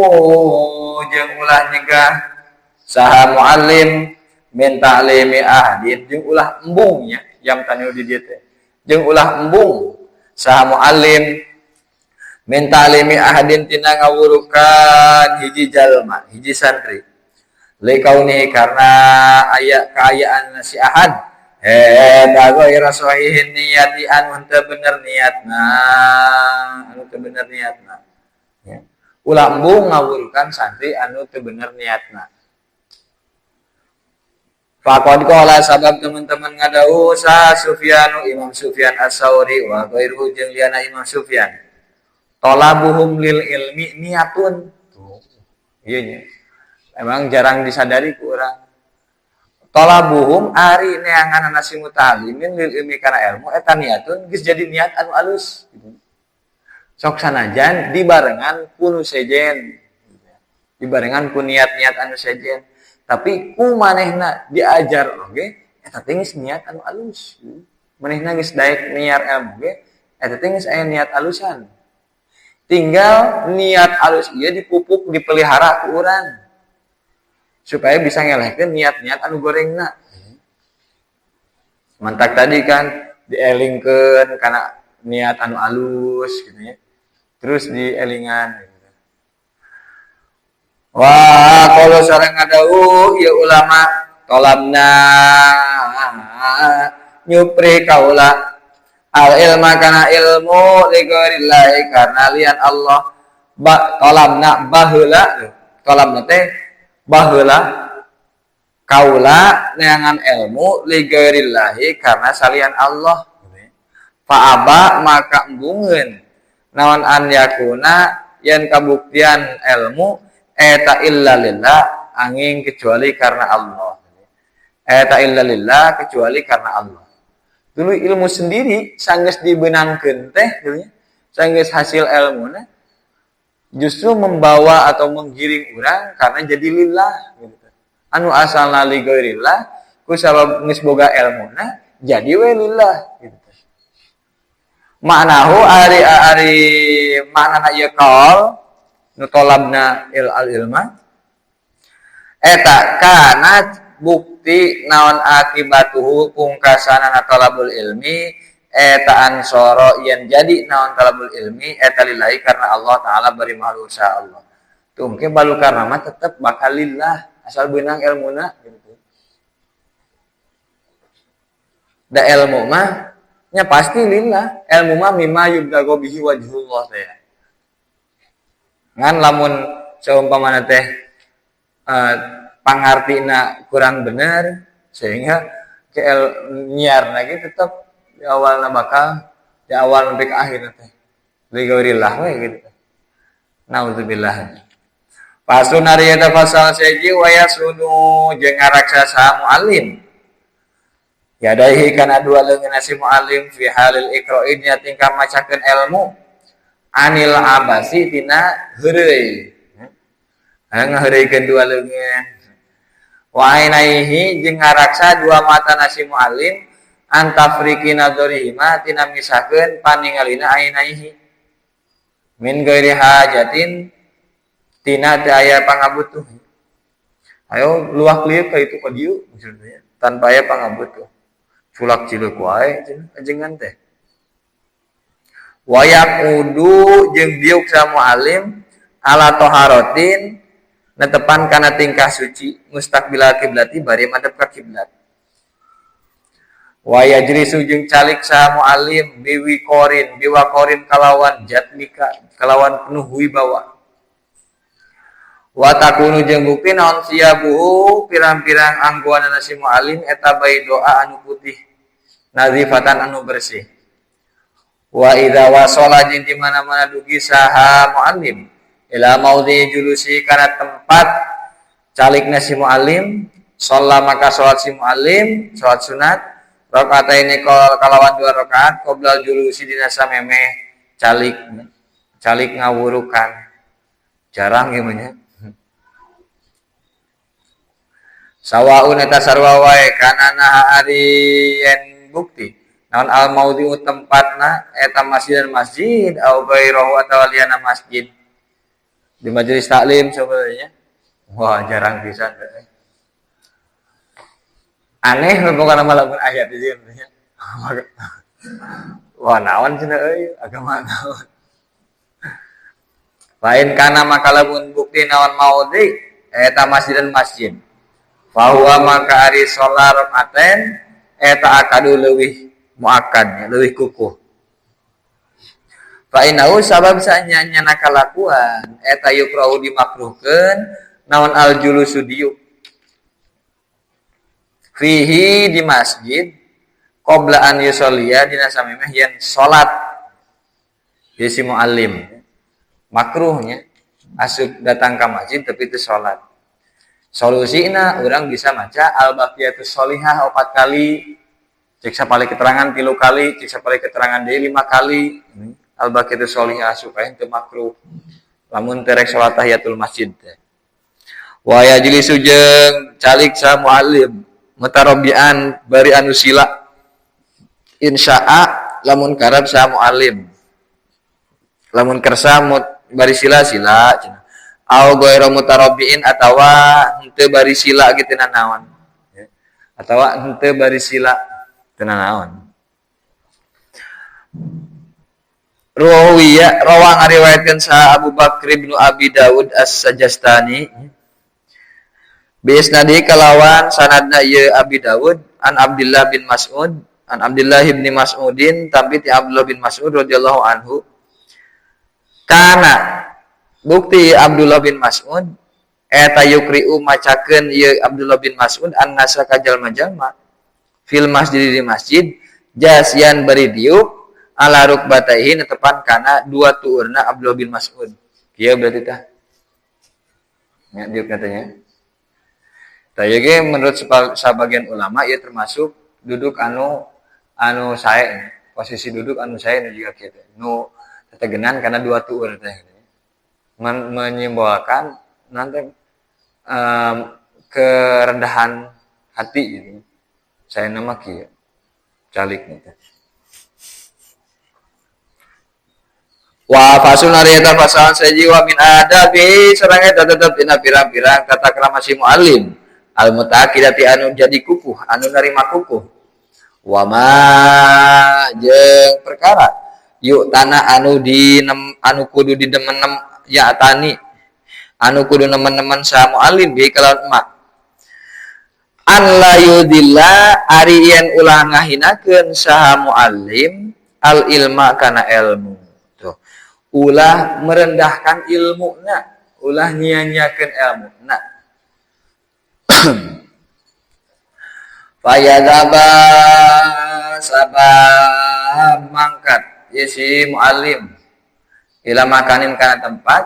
jeung ulah nyegah saha muallim min ta'limi ahdin jeung ulah embung nya yamtani'u di dieu teh jeung ulah embung saha muallim min ta'limi ahadin tina ngawurukan hiji jalma hiji santri likauni karena aya kaayaan si ahad eta ghaira sahihin niyati anu teu bener niatna anu teu bener niatna ya ulah embung ngawurukan santri anu teu bener niatna. Faqad qala sabab teman-teman ngadau sa Sufyanu Imam Sufyan As-Sauri wa ghairuhu jeung liana Imam Sufyan tolabuhum lil ilmi niatun. Tuh ieu nya emang jarang disadari ku urang. Tolabuhum ari neanganana si muta'allimin lil ilmi kana ilmu eta niatun geus jadi niat anu alus gitu. Sok sanajan dibarengan ku nu sejen, dibarengan ku niat-niat anu sejen, tapi ku manehna diajar oge eta teh geus niat anu alus. Manehna geus daek niat ilmu ge eta teh geus aya niat alusan. Tinggal niat alus ieu dipupuk dipelihara ku urang supaya bisa ngelehkeun niat-niat anu gorengna. Mantak tadi kan dielingkeun kana niat anu alus gitu ya. Terus dielingan gitu. Wah, kalau sareng ngadau ieu ulama tolamna nyupri kaula al ilma kana ilmu li ghairillahi karena lian Allah. Ba tolabna baheula, tolabna teh baheula kaula neangan ilmu li ghairillahi karena salian Allah. Fa aba maka embungeun naon an yakuna yen kabuktian ilmu eta illa lillah angin kecuali karena Allah. Eta illa lillah kecuali karena Allah. Dulu ilmu sendiri sanggeus dibenangkeun teh gitu nya, sanggeus hasil ilmuna justru membawa atau menggiring urang karena jadi lillah gitu. Anu asalna li ghairillah ku sabab geus boga ilmuna jadi we lillah gitu. Maknahu ari ari maknana ieu qaul nu tolabna il al ilma eta kana bukti naon akibatuhu pungkasanana talabul ilmi eta ansoro yen jadi naon talabul ilmi eta lillahi karena Allah taala bari maha usaha Allah. Tuh mungkin balukar mah tetep bakal lillah asal beunang ilmuna gitu. Da ilmu mah nya pasti lillah, ilmu mah mimma yubtago bihi wajhullah teh. Ngan lamun seumpamana teh pangartina kurang bener sehingga ke nyiar lagi tetap di awalna bakal di awal sampai ke akhir teh li ghairillah we gitu. Nauzubillah. Fasun ari eta pasal seji wa yasunu jeung ngaraksa saha muallim. Yadaihi kana dua leungeun si muallim fi halil iqra'i nya tingkah macakeun ilmu anil abasi tina heureuy. Ngaheureuykeun dua leungeun. Wa ainaihi jeung ngaraksa dua mata nasi muallim antafriki nadzarihima tina misahkeun paningalina ainaihi min ghairi hajatin tina teu aya pangabutuh. Ayo luah klieu ka itu ka dieu maksudnya tanpa aya pangabutuh. Culak cileuk wae cenah ajengan teh. Wa yaqudu jeung diuk sa muallim ala taharatin netepan kana tingkah suci mustaqbilal kiblati bari madhep ka kiblat. Wa yajlisu jeung calik sa muallim biwaqorin biwaqorin kalawan jatmika kalawan penuh wibawa. Wa takunu jeung bukti naon siabuhu pirang-pirang anggoanana si muallim eta baidoa anu putih nazifatan anu bersih. Wa idza wasala jeung di mana-mana dugi saha muallim ila maudhi julusi kana tempat calikna si muallim sholat maka sholat si muallim sholat sunat rakaataini kalawan dua rakaat qoblal julusi dina samemeh calik calik ngawurukan jarang ieu mah. Sawaun eta sarwa wae kana naha ari yen bukti naon al maudhi'u tempatna eta masjid dan masjid au ghairahu atawa liyana masjid di majelis taklim sebenarnya. Wah, jarang pisan. Aneh pokokna mah lamun aya di dieu. Wah, naon cenah euy agama naon. Lain kana maka lamun bukti naon maudhi eta masjid dan masjid. Fahuwa maka ari sholat rakaaten eta akadu leuwih muakkad leuwih kukuh. Fa innahu sabab sanyanya kalakuan eta yukrahu dimakruhkeun naon al julusu diuk fihi di masjid qabla an yusolliya dina samemeh yen salat di si muallim. Makruhnya asup datang ka masjid tapi teu salat. Solusina orang bisa maca al-baqiyatus sholihah 4 kali, cek sapali keterangan 3 kali, cek sapali keterangan deui 5 kali. Al-baqiyatus sholihah supaya teu makruh. Lamun teu rek salat tahiyatul masjid teh. Wa yajlisu jeung calik sa muallim mutarabbian bari anu sila insya'a lamun karep sa muallim. Lamun kersa bari sila sila cenah. Au ghairu mutarabbiin atawa henteu bari sila kitu nanaon. Atawa henteu bari sila teu nanaon. Rawiya rawa ngariwayatkeun sa Abu Bakr bin Abi Dawud As-Sajastani bi isnadi kalawan sanadna ieu Abi Dawud an Abdullah bin Mas'ud An Abdullah bin Mas'udin tapi ti Abdullah bin Mas'ud radhiyallahu anhu kana bukti Abdullah bin Mas'ud eta yukri'u macakeun ieu Abdullah bin Mas'ud annasa ka jalma-jalma fil masjid di masjid jasian bari diuk ala rukbataihi netepan kana dua tuurna Abdullah bin Mas'ud. Kieu berarti tah nya diuk katanya. Tah ieu ge menurut sabagian ulama ieu termasuk duduk anu anu sae, posisi duduk anu sae nu jiga kieu teh nu tetegenan kana dua tuur teh menyimbolkan nanti kerendahan hati gitu. Saya nama kieu calik gitu. Wa fasul ari eta pasal saji wa min adabi sareng eta tetep dina pirang-pirang tata krama si muallim al mutaakidati anu jadi kukuh anu narima kukuh wa ma jeung perkara yuk tanah anu di anu kudu didemenem ya tani anu kudu nemen-nemen sa muallim bi kalawan emak an la yudilla ari yen ulah ngahinakeun saha muallim al ilma kana ilmu. Tuh, ulah merendahkan ilmuna, ulah nyia-nyiakeun ilmuna. Fayadaba sabab mangkat ye si muallim ila makanin kana tempat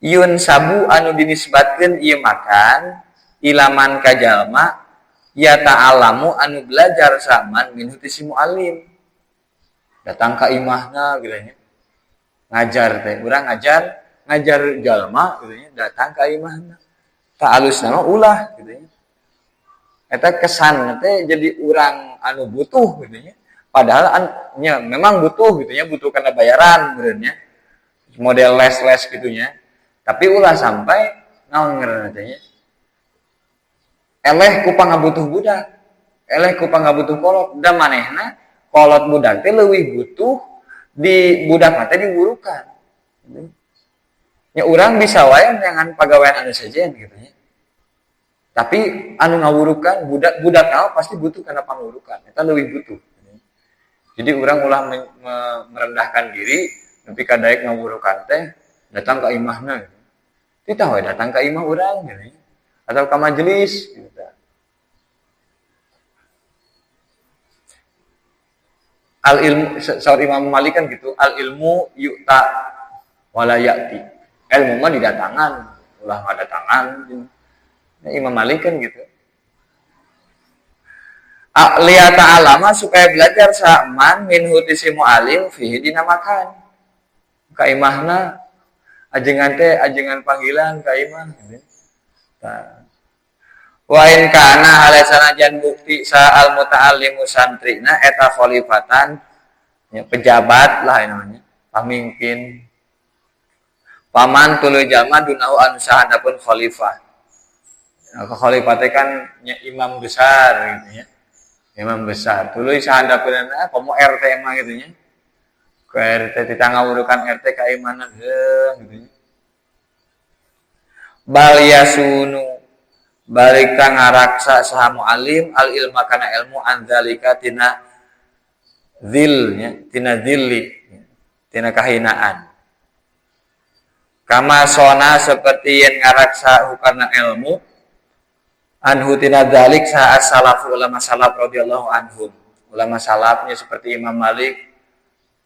yun sabu anu dinisbatkeun ieu makan ilaman ka jalma ya ta'alamu anu belajar saman minhu ti si muallim. Datang ka imahna gitu nya. Ngajar teh urang ngajar ngajar jalma gitu nya, datang ka imahna. Ta alusna mah ulah gitu nya. Eta kesan teh jadi urang anu butuh gitu nya. Padahal nya memang butuh gitu nya, butuh karena bayaran meureun nya. Model les-les gitu nya. Tapi ulah sampai naon ngaranna teh nya. Eleh ku pangabutuh budak, eleh ku pangabutuh kolot, da manehna kolot budak teh leuwih butuh di budak mah teh diburukan. Nya urang bisa wae neangan pagawean anu sejen gitu nya. Tapi anu ngawurukan budak budak naon pasti butuh kana pangurukan, eta leuwih butuh. Jadi urang ulah merendahkan diri nepi ka daek ngawurukan teh datang ka imahna gitu. Titah we datang ka imah urang gitu nya. Atau ka majelis gitu. Al ilmu saur Imam Malik kan gitu, al ilmu yu'ta wala ya'ti. Ilmu mah didatangan, ulah ngadatangan. Nah, Imam Malik kan gitu. Liya ta'alama supaya belajar saman minhu ti si muallim fihi dina makan. Ka imahna ajengan teh ajengan panggilan ka imah gitu. Tah. Wa in kana hale sanajan bukti sa al muta'allimu santrina eta khalifatan ya, pejabat lah namanya, pamimpin. Paman tuluy jalma dunahu anu sahandapun khalifah. Nah, khalifah teh kan nya imam besar gitu ya. Imam besar. Tuluy sahandapeunna komo RT mah gitu nya. Ku RT ditangawurukan RT ka imanan heuh gitu nya. Bal yasunu balik ka ngaraksa saha muallim al ilma kana ilmu anzalika tina zil nya, tina zilli tina kahinaan. Kama sona seperti yen ngaraksa hukana ilmu anhu tina dzalik saha as-salafu ulama salaf radhiyallahu anhum. Ulama salafnya seperti Imam Malik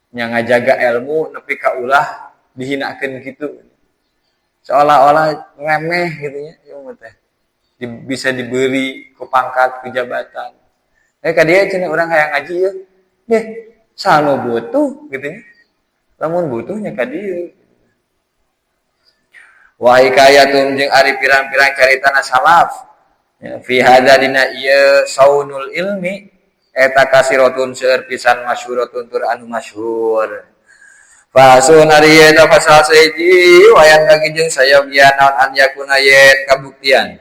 nya ngajaga ilmu nepi ka ulah dihinakeun kitu. Seolah-olah remeh gitu nya ieu teh. Bisa diberi ku pangkat ku jabatan. Ka dieu cenah urang hayang ngaji ieu. Deh, sanu butuh gitu nya. Lamun butuh nya ka dieu. Wa hikayatum jeung ari pirang-pirang caritana salaf. Ya, fi hadza dina ieu saunul ilmi eta kasiratun seueur pisan masyhuratun tur anu masyhur. Fasun ari eta pasal sahiji wayan lagi jeung sayogia naon an yakuna yen kabuktian.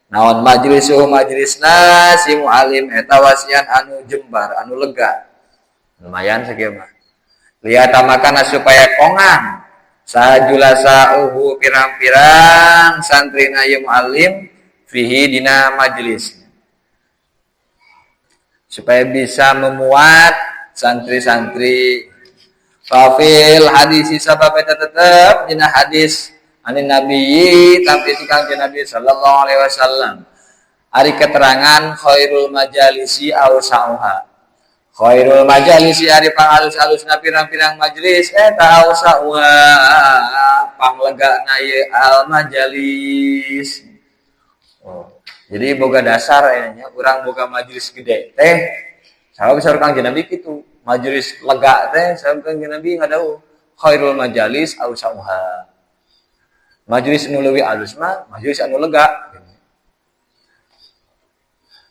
Naon majlisuhu majlisna si muallim eta wasian anu jembar anu lega. Lumayan sakieu mah. Liyatamakana supaya kongang sajulasauhu pirang-pirang santrina ieu muallim fihi dina majlis. Supaya bisa memuat santri-santri. Fafil hadis sabab eta tetep dina hadis anin nabi tampi ti Kangjeng Nabi sallallahu alaihi wasallam. Ari keterangan khairul majalisi awsa'uha. Khairul majalisi ari pangalus-alusna pirang-pirang majelis eta awsa'uha panglegana ieu al majalis. Oh, jadi boga dasar nya urang boga majelis gede teh sabab saur Kangjeng Nabi kitu. Majelis lega teh saur Kangjeng Nabi ngadawuh khairul majalis awsa'uha. Majelis anu leuwih alus mah majelis anu lega.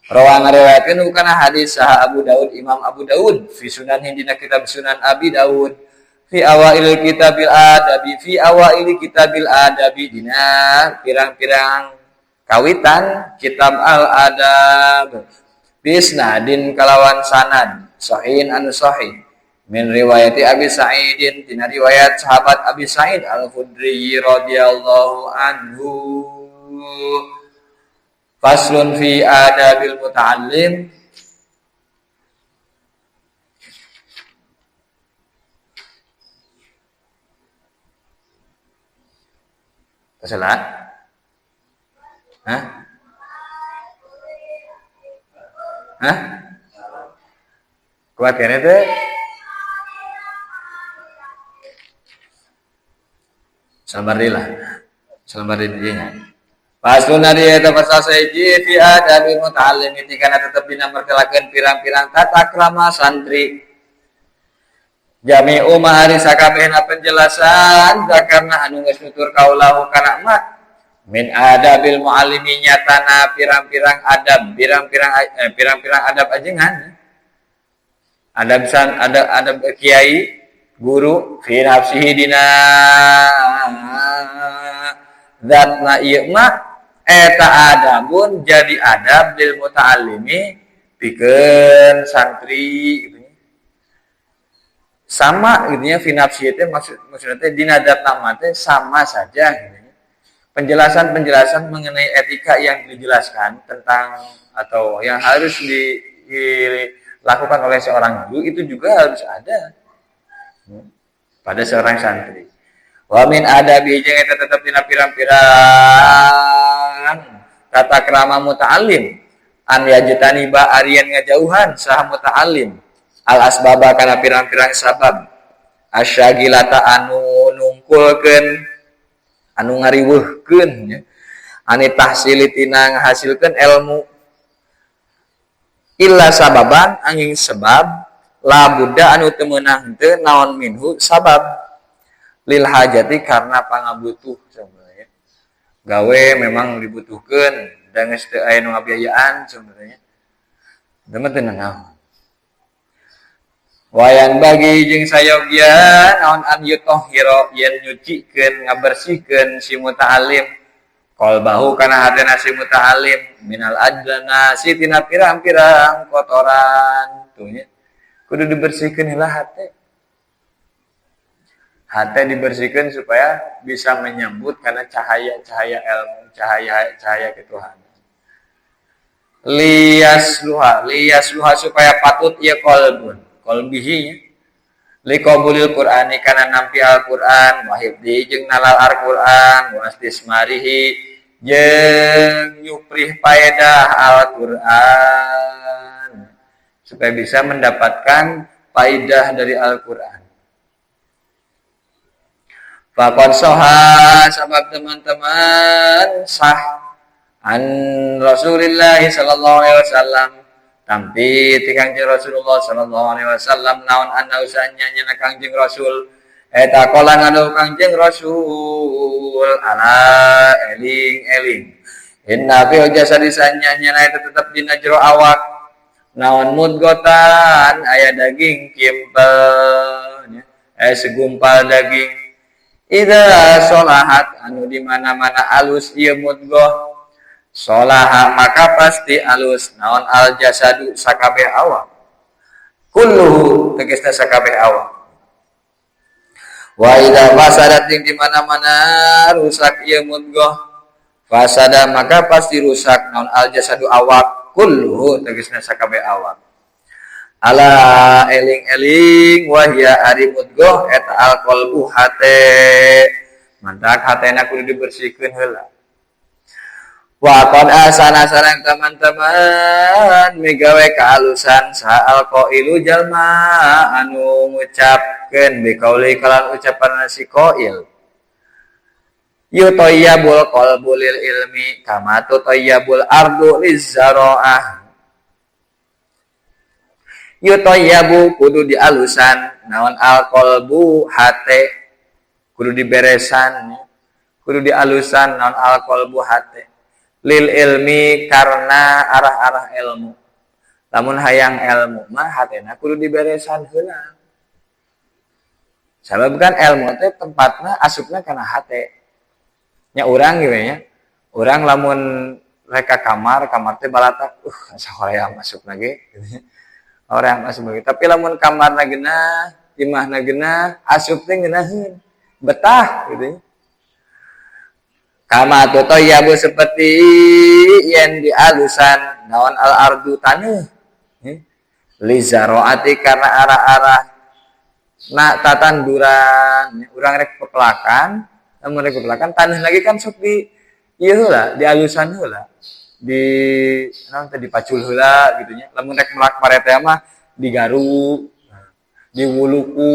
Rawa ngariwayatkeun kana hadis saha Abu Daud, Imam Abu Daud fi Sunan dina kitab Sunan Abi Daud fi awail kitabil adabi fi awail kitabil adabi dina pirang-pirang kawitan kitab al adab bisnadin kalawan sanad sahih anu sahih min riwayati Abi Sa'idin dina riwayat sahabat Abi Sa'id Al-Khudri radhiyallahu anhu. Faslun fi adabil muta'allim. Salah? Hah? Hah? Kuat kan itu? Sabar lah. Sabar dia. Faslun ari eta pasal sahiji fi adabil muta'allim kana tetep dina mertelakeun pirang-pirang tata krama santri. Jami'u ma ari sakabehna penjelasan zakarna anu geus nutur kaulahu kana ma min adabil muallimi nyatana pirang-pirang adab, pirang-pirang adab ajengan. Adab san adab, adab kiai, guru fi nafsihi dina zatna ieu mah eta adabun jadi adab lil muta'allimi pikeun santri gitu. Sama gitu nya fi nafsihi teh maksudna teh dina zatna mah teh sama saja gitu. Penjelasan-penjelasan mengenai etika yang dijelaskan tentang atau yang harus dilakukan oleh seorang guru itu juga harus ada pada seorang santri. Wa min adabi jeung eta tetep dina pirang-pirang tata krama muta'allim an yajtaniba arian ngajauhan saha muta'allim al asbaba kana pirang-pirang sabab asyagilata anu nungkulkeun anu ngariweuhkeun nya ani tahsili tina ngahasilkeun ilmu illa sababan angin sebab la budda anu teu meunang teu naon minhu sabab lil hajati karena pangabutuh sebenarnya gawe memang dibutuhkeun dan geus teu aya nu ngabiayaan sebenarnya teu mah teu nanaon wayan bagi jeung sayogya naon an yutahhira yen nyucikeun ngabersihkeun si muta'allim qalbahu kana hatena si muta'allim minal adnasi tina pirang-pirang kotoran tuh nya kudu dibersihkeun heula hate. Hati dibersihkan supaya bisa menyambut karena cahaya-cahaya ilmu, cahaya-cahaya ketuhanan. Liyasluha, liyasluha supaya patut ya qalbun, qalbihi liqabulil Qur'ani kana nampi Al-Qur'an, wa hifdzi jeung nalal Al-Qur'an, wa istismarihi jeung nyuprih paedah Al-Qur'an supaya bisa mendapatkan faedah dari Al-Qur'an. Faqad soha sabab teman-teman sah an Rasulillah sallallahu alaihi wasallam tampi ti Kangjeng Rasulullah sallallahu alaihi wasallam naon anna usanya nya Kangjeng Rasul eta qala ngadu Kangjeng Rasul ala eling-eling inna fil jasadi sanya nya eta tetep dina jero awak naon mudgotan aya daging kimpel nya segumpal daging idza sholahat anu di mana-mana alus ieu mudgoh sholaha maka pasti alus naon al jasadu sakabeh awak kulluhu tegasna sakabeh awak wa idza fasadat jeung di mana-mana rusak ieu mudgoh fasada maka pasti rusak naon al jasadu awak kulluhu tegasna sakabeh awak. Ala eling-eling, wahya ari mudgoh eta alqalbu hate. Mantak hatena kudu dibersihkeun heula. Wa qad ahsana sareng teman-teman migawe kaalusan saha alqailu jalma anu ngucapkeun biqauli kalawan ucapan si qail, yutayyabul qalbu lil ilmi kama tutayyabul ardu lizzara'ah. Yutayyabu kudu dialusan naon alqalbu hate, kudu diberesan, kudu dialusan naon alqalbu hate, lil ilmi karena arah-arah ilmu. Lamun hayang ilmu mah hatena kudu diberesan heula, sabab kan ilmu teh tempatna asupna kana hate nya. Urang gitu nya, urang lamun rek ka kamar, kamar teh balatak, asa hoream masuk lagi gitu, orang masuk lagi. Tapi lamun kamarna geunah, imahna geunah, asup teh ngeunaheun, betah gitu. Kama tutayyabu seperti yen dialusan naon al ardu taneuh lizaroati karena arah-arah na tatanduran. Urang rek pepelakan, lamun rek pepelakan taneuh lagi kan sok di ieu heula, dialusan heula, di naon teh, dipacul heula gitu nya. Lamun rek melak pare teh mah digaru, diwuluku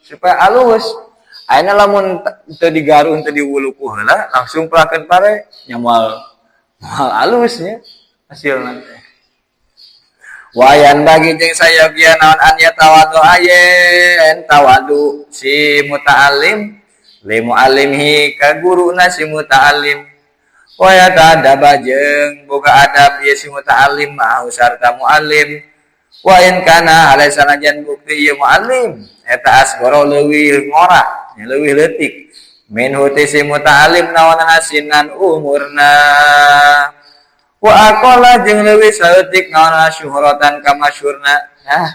supaya alus. Ayeuna lamun teu digaru, teu diwuluku heula, langsung pelakeun pare nya moal moal alus nya hasilna teh. Wayanbaghi jeung sayogia naon an yatawadu ayen tawadu si muta'allim li muallimhi ka guruna si muta'allim, wa yata'addaba jeung boga adab ieu si muta'allim ma'ahu sarta muallim, wa in kana hale sanajan bukti ieu muallim eta asgoro leuwih ngora nya, leuwih leutik, minhu ti si muta'allim naonana sinan umurna, wa aqalla jeung leuwih saeutik naonana syuhratan kamasyhurna. Nah,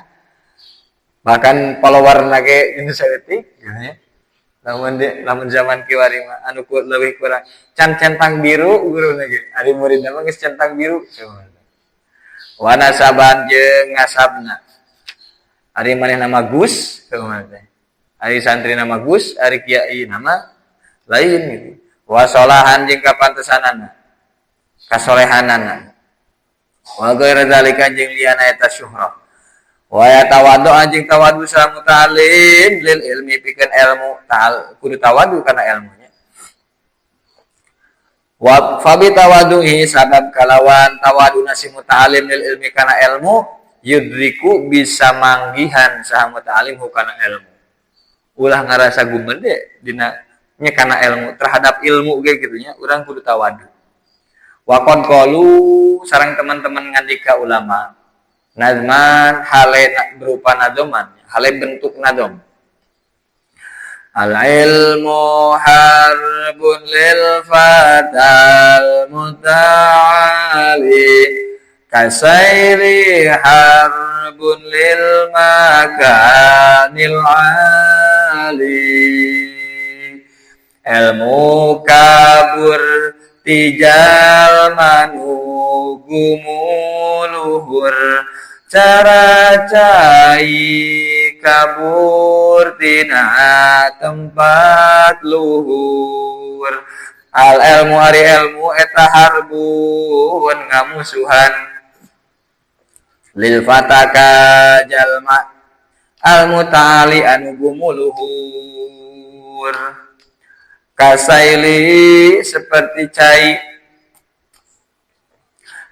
bahkan follower ge jeung saeutik gitu nya. Lamun di, lamun zaman kiwari mah anu ku leuwih kurang can centang biru guruna ge, ari muridna mah geus centang biru. Wa nasaban jeung ngasabna, ari manehna mah Gus kumaha teh, ari santri nama Gus, ari kiai nama lain gitu. Wa solahan jeung kapantesanana, kasolehanana, wa ghaira zalika jeung liyana eta syuhrah. Wa yatawaddu jeung tawadu sa muta'allim lil ilmi pikeun ilmu ta'al, kudu tawadu kana ilmunya. Wa fabi tawaduhi sabab kalawan tawaduna si muta'allim lil ilmi kana ilmu, yudriku bisa manggihan saha muta'allim hu kana ilmu. Ulah ngarasa gumede dina nya kana ilmu, terhadap ilmu ge kitu nya, urang kudu tawadu. Wa qad qalu sareng teman-teman ngandika ulama, nazman hale berupa nadoman, hale bentuk nadom. Al ilmu harbun lil fatal muta'ali kasairi harbun lil makanil ali. Ilmu kabur ti jalma nu gumuluhur, cara cai kabur tina tempat luhur. Al ilmu ari ilmu eta harbun ngamusuhan lil fata ka jalma al muta'ali anu gumuluhur, kasaili seperti cai,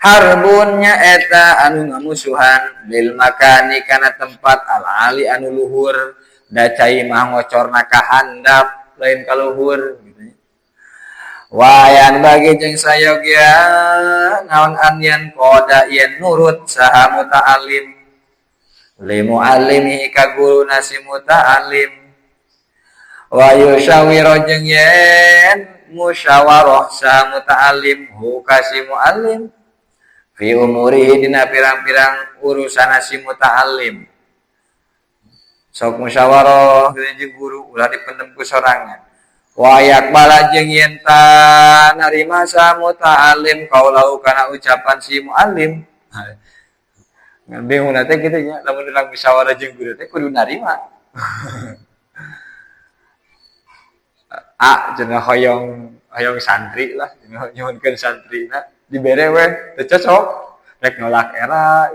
harbunnya eta anu ngamusuhan lil makani kana tempat al ali anu luhur, da cai mah ngocorna ka handap lain ka luhur gitu. Wayanbaghi jeung sayogya naon an yanqada yen nurut saha muta'allim li muallimihi ka guruna si muta'allim, wa yusyawira jeung yen musyawarah saha muta'allim hu ka si muallim fi umurihi dina pirang-pirang urusan si muta'allim. Sok musyawarah jeung guru, ulah dipendem ku sorangan. Wa yaqbala jeung yen ta narima sa muta'allim qaulahu kana ucapan si muallim. Bingung teh kitu nya, lamun urang musyawarah jeung guru teh kudu narima. A cenah hoyong hoyong santri lah, nyuhunkeun santrina dibere we teu cocok, rek nolak era.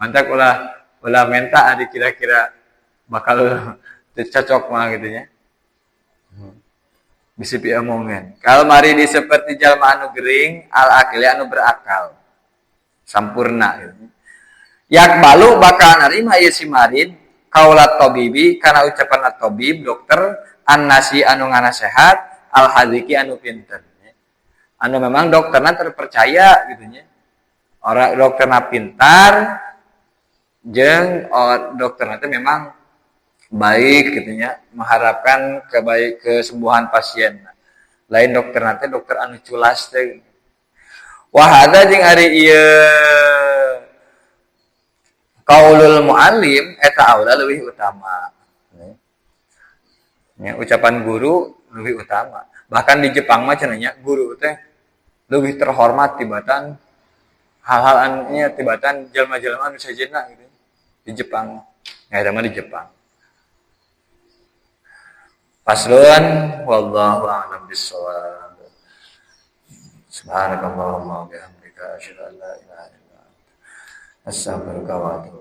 Mantak ulah ulah menta ari kira-kira bakal teu cocok mah gitu nya. Bisi piomongan. Kal maridi seperti jalma anu gering, al aqili anu berakal. Sampurna gitu. Yaqbalu bakal narima ieu si marid qaula tabibi kana ucapan at-tabib dokter an-nasihi anu nganasehat al hadziqi anu pinter. Anu memang dokterna terpercaya gitu nya. Orang dokterna pintar jeung dokterna teh memang baik gitu nya, mengharapkan kebaik kesembuhan pasien. Lain dokterna teh dokter anu culas teh. Wa hadza jeung ari ieu qaulul muallim eta aula leuwih utama. Ya, ucapan guru lebih utama. Bahkan di Jepang mah cenah nya guru teh lebih terhormat tibatan hal-hal anunya tibatan jelma-jelma anu sejenna gitu. Di Jepang. Ya eta mah di Jepang. Faslun wallahu a'lam bissawab. Subhanakallahumma wa bihamdika asyhadu an la ilaha illa anta astaghfiruka wa atubu.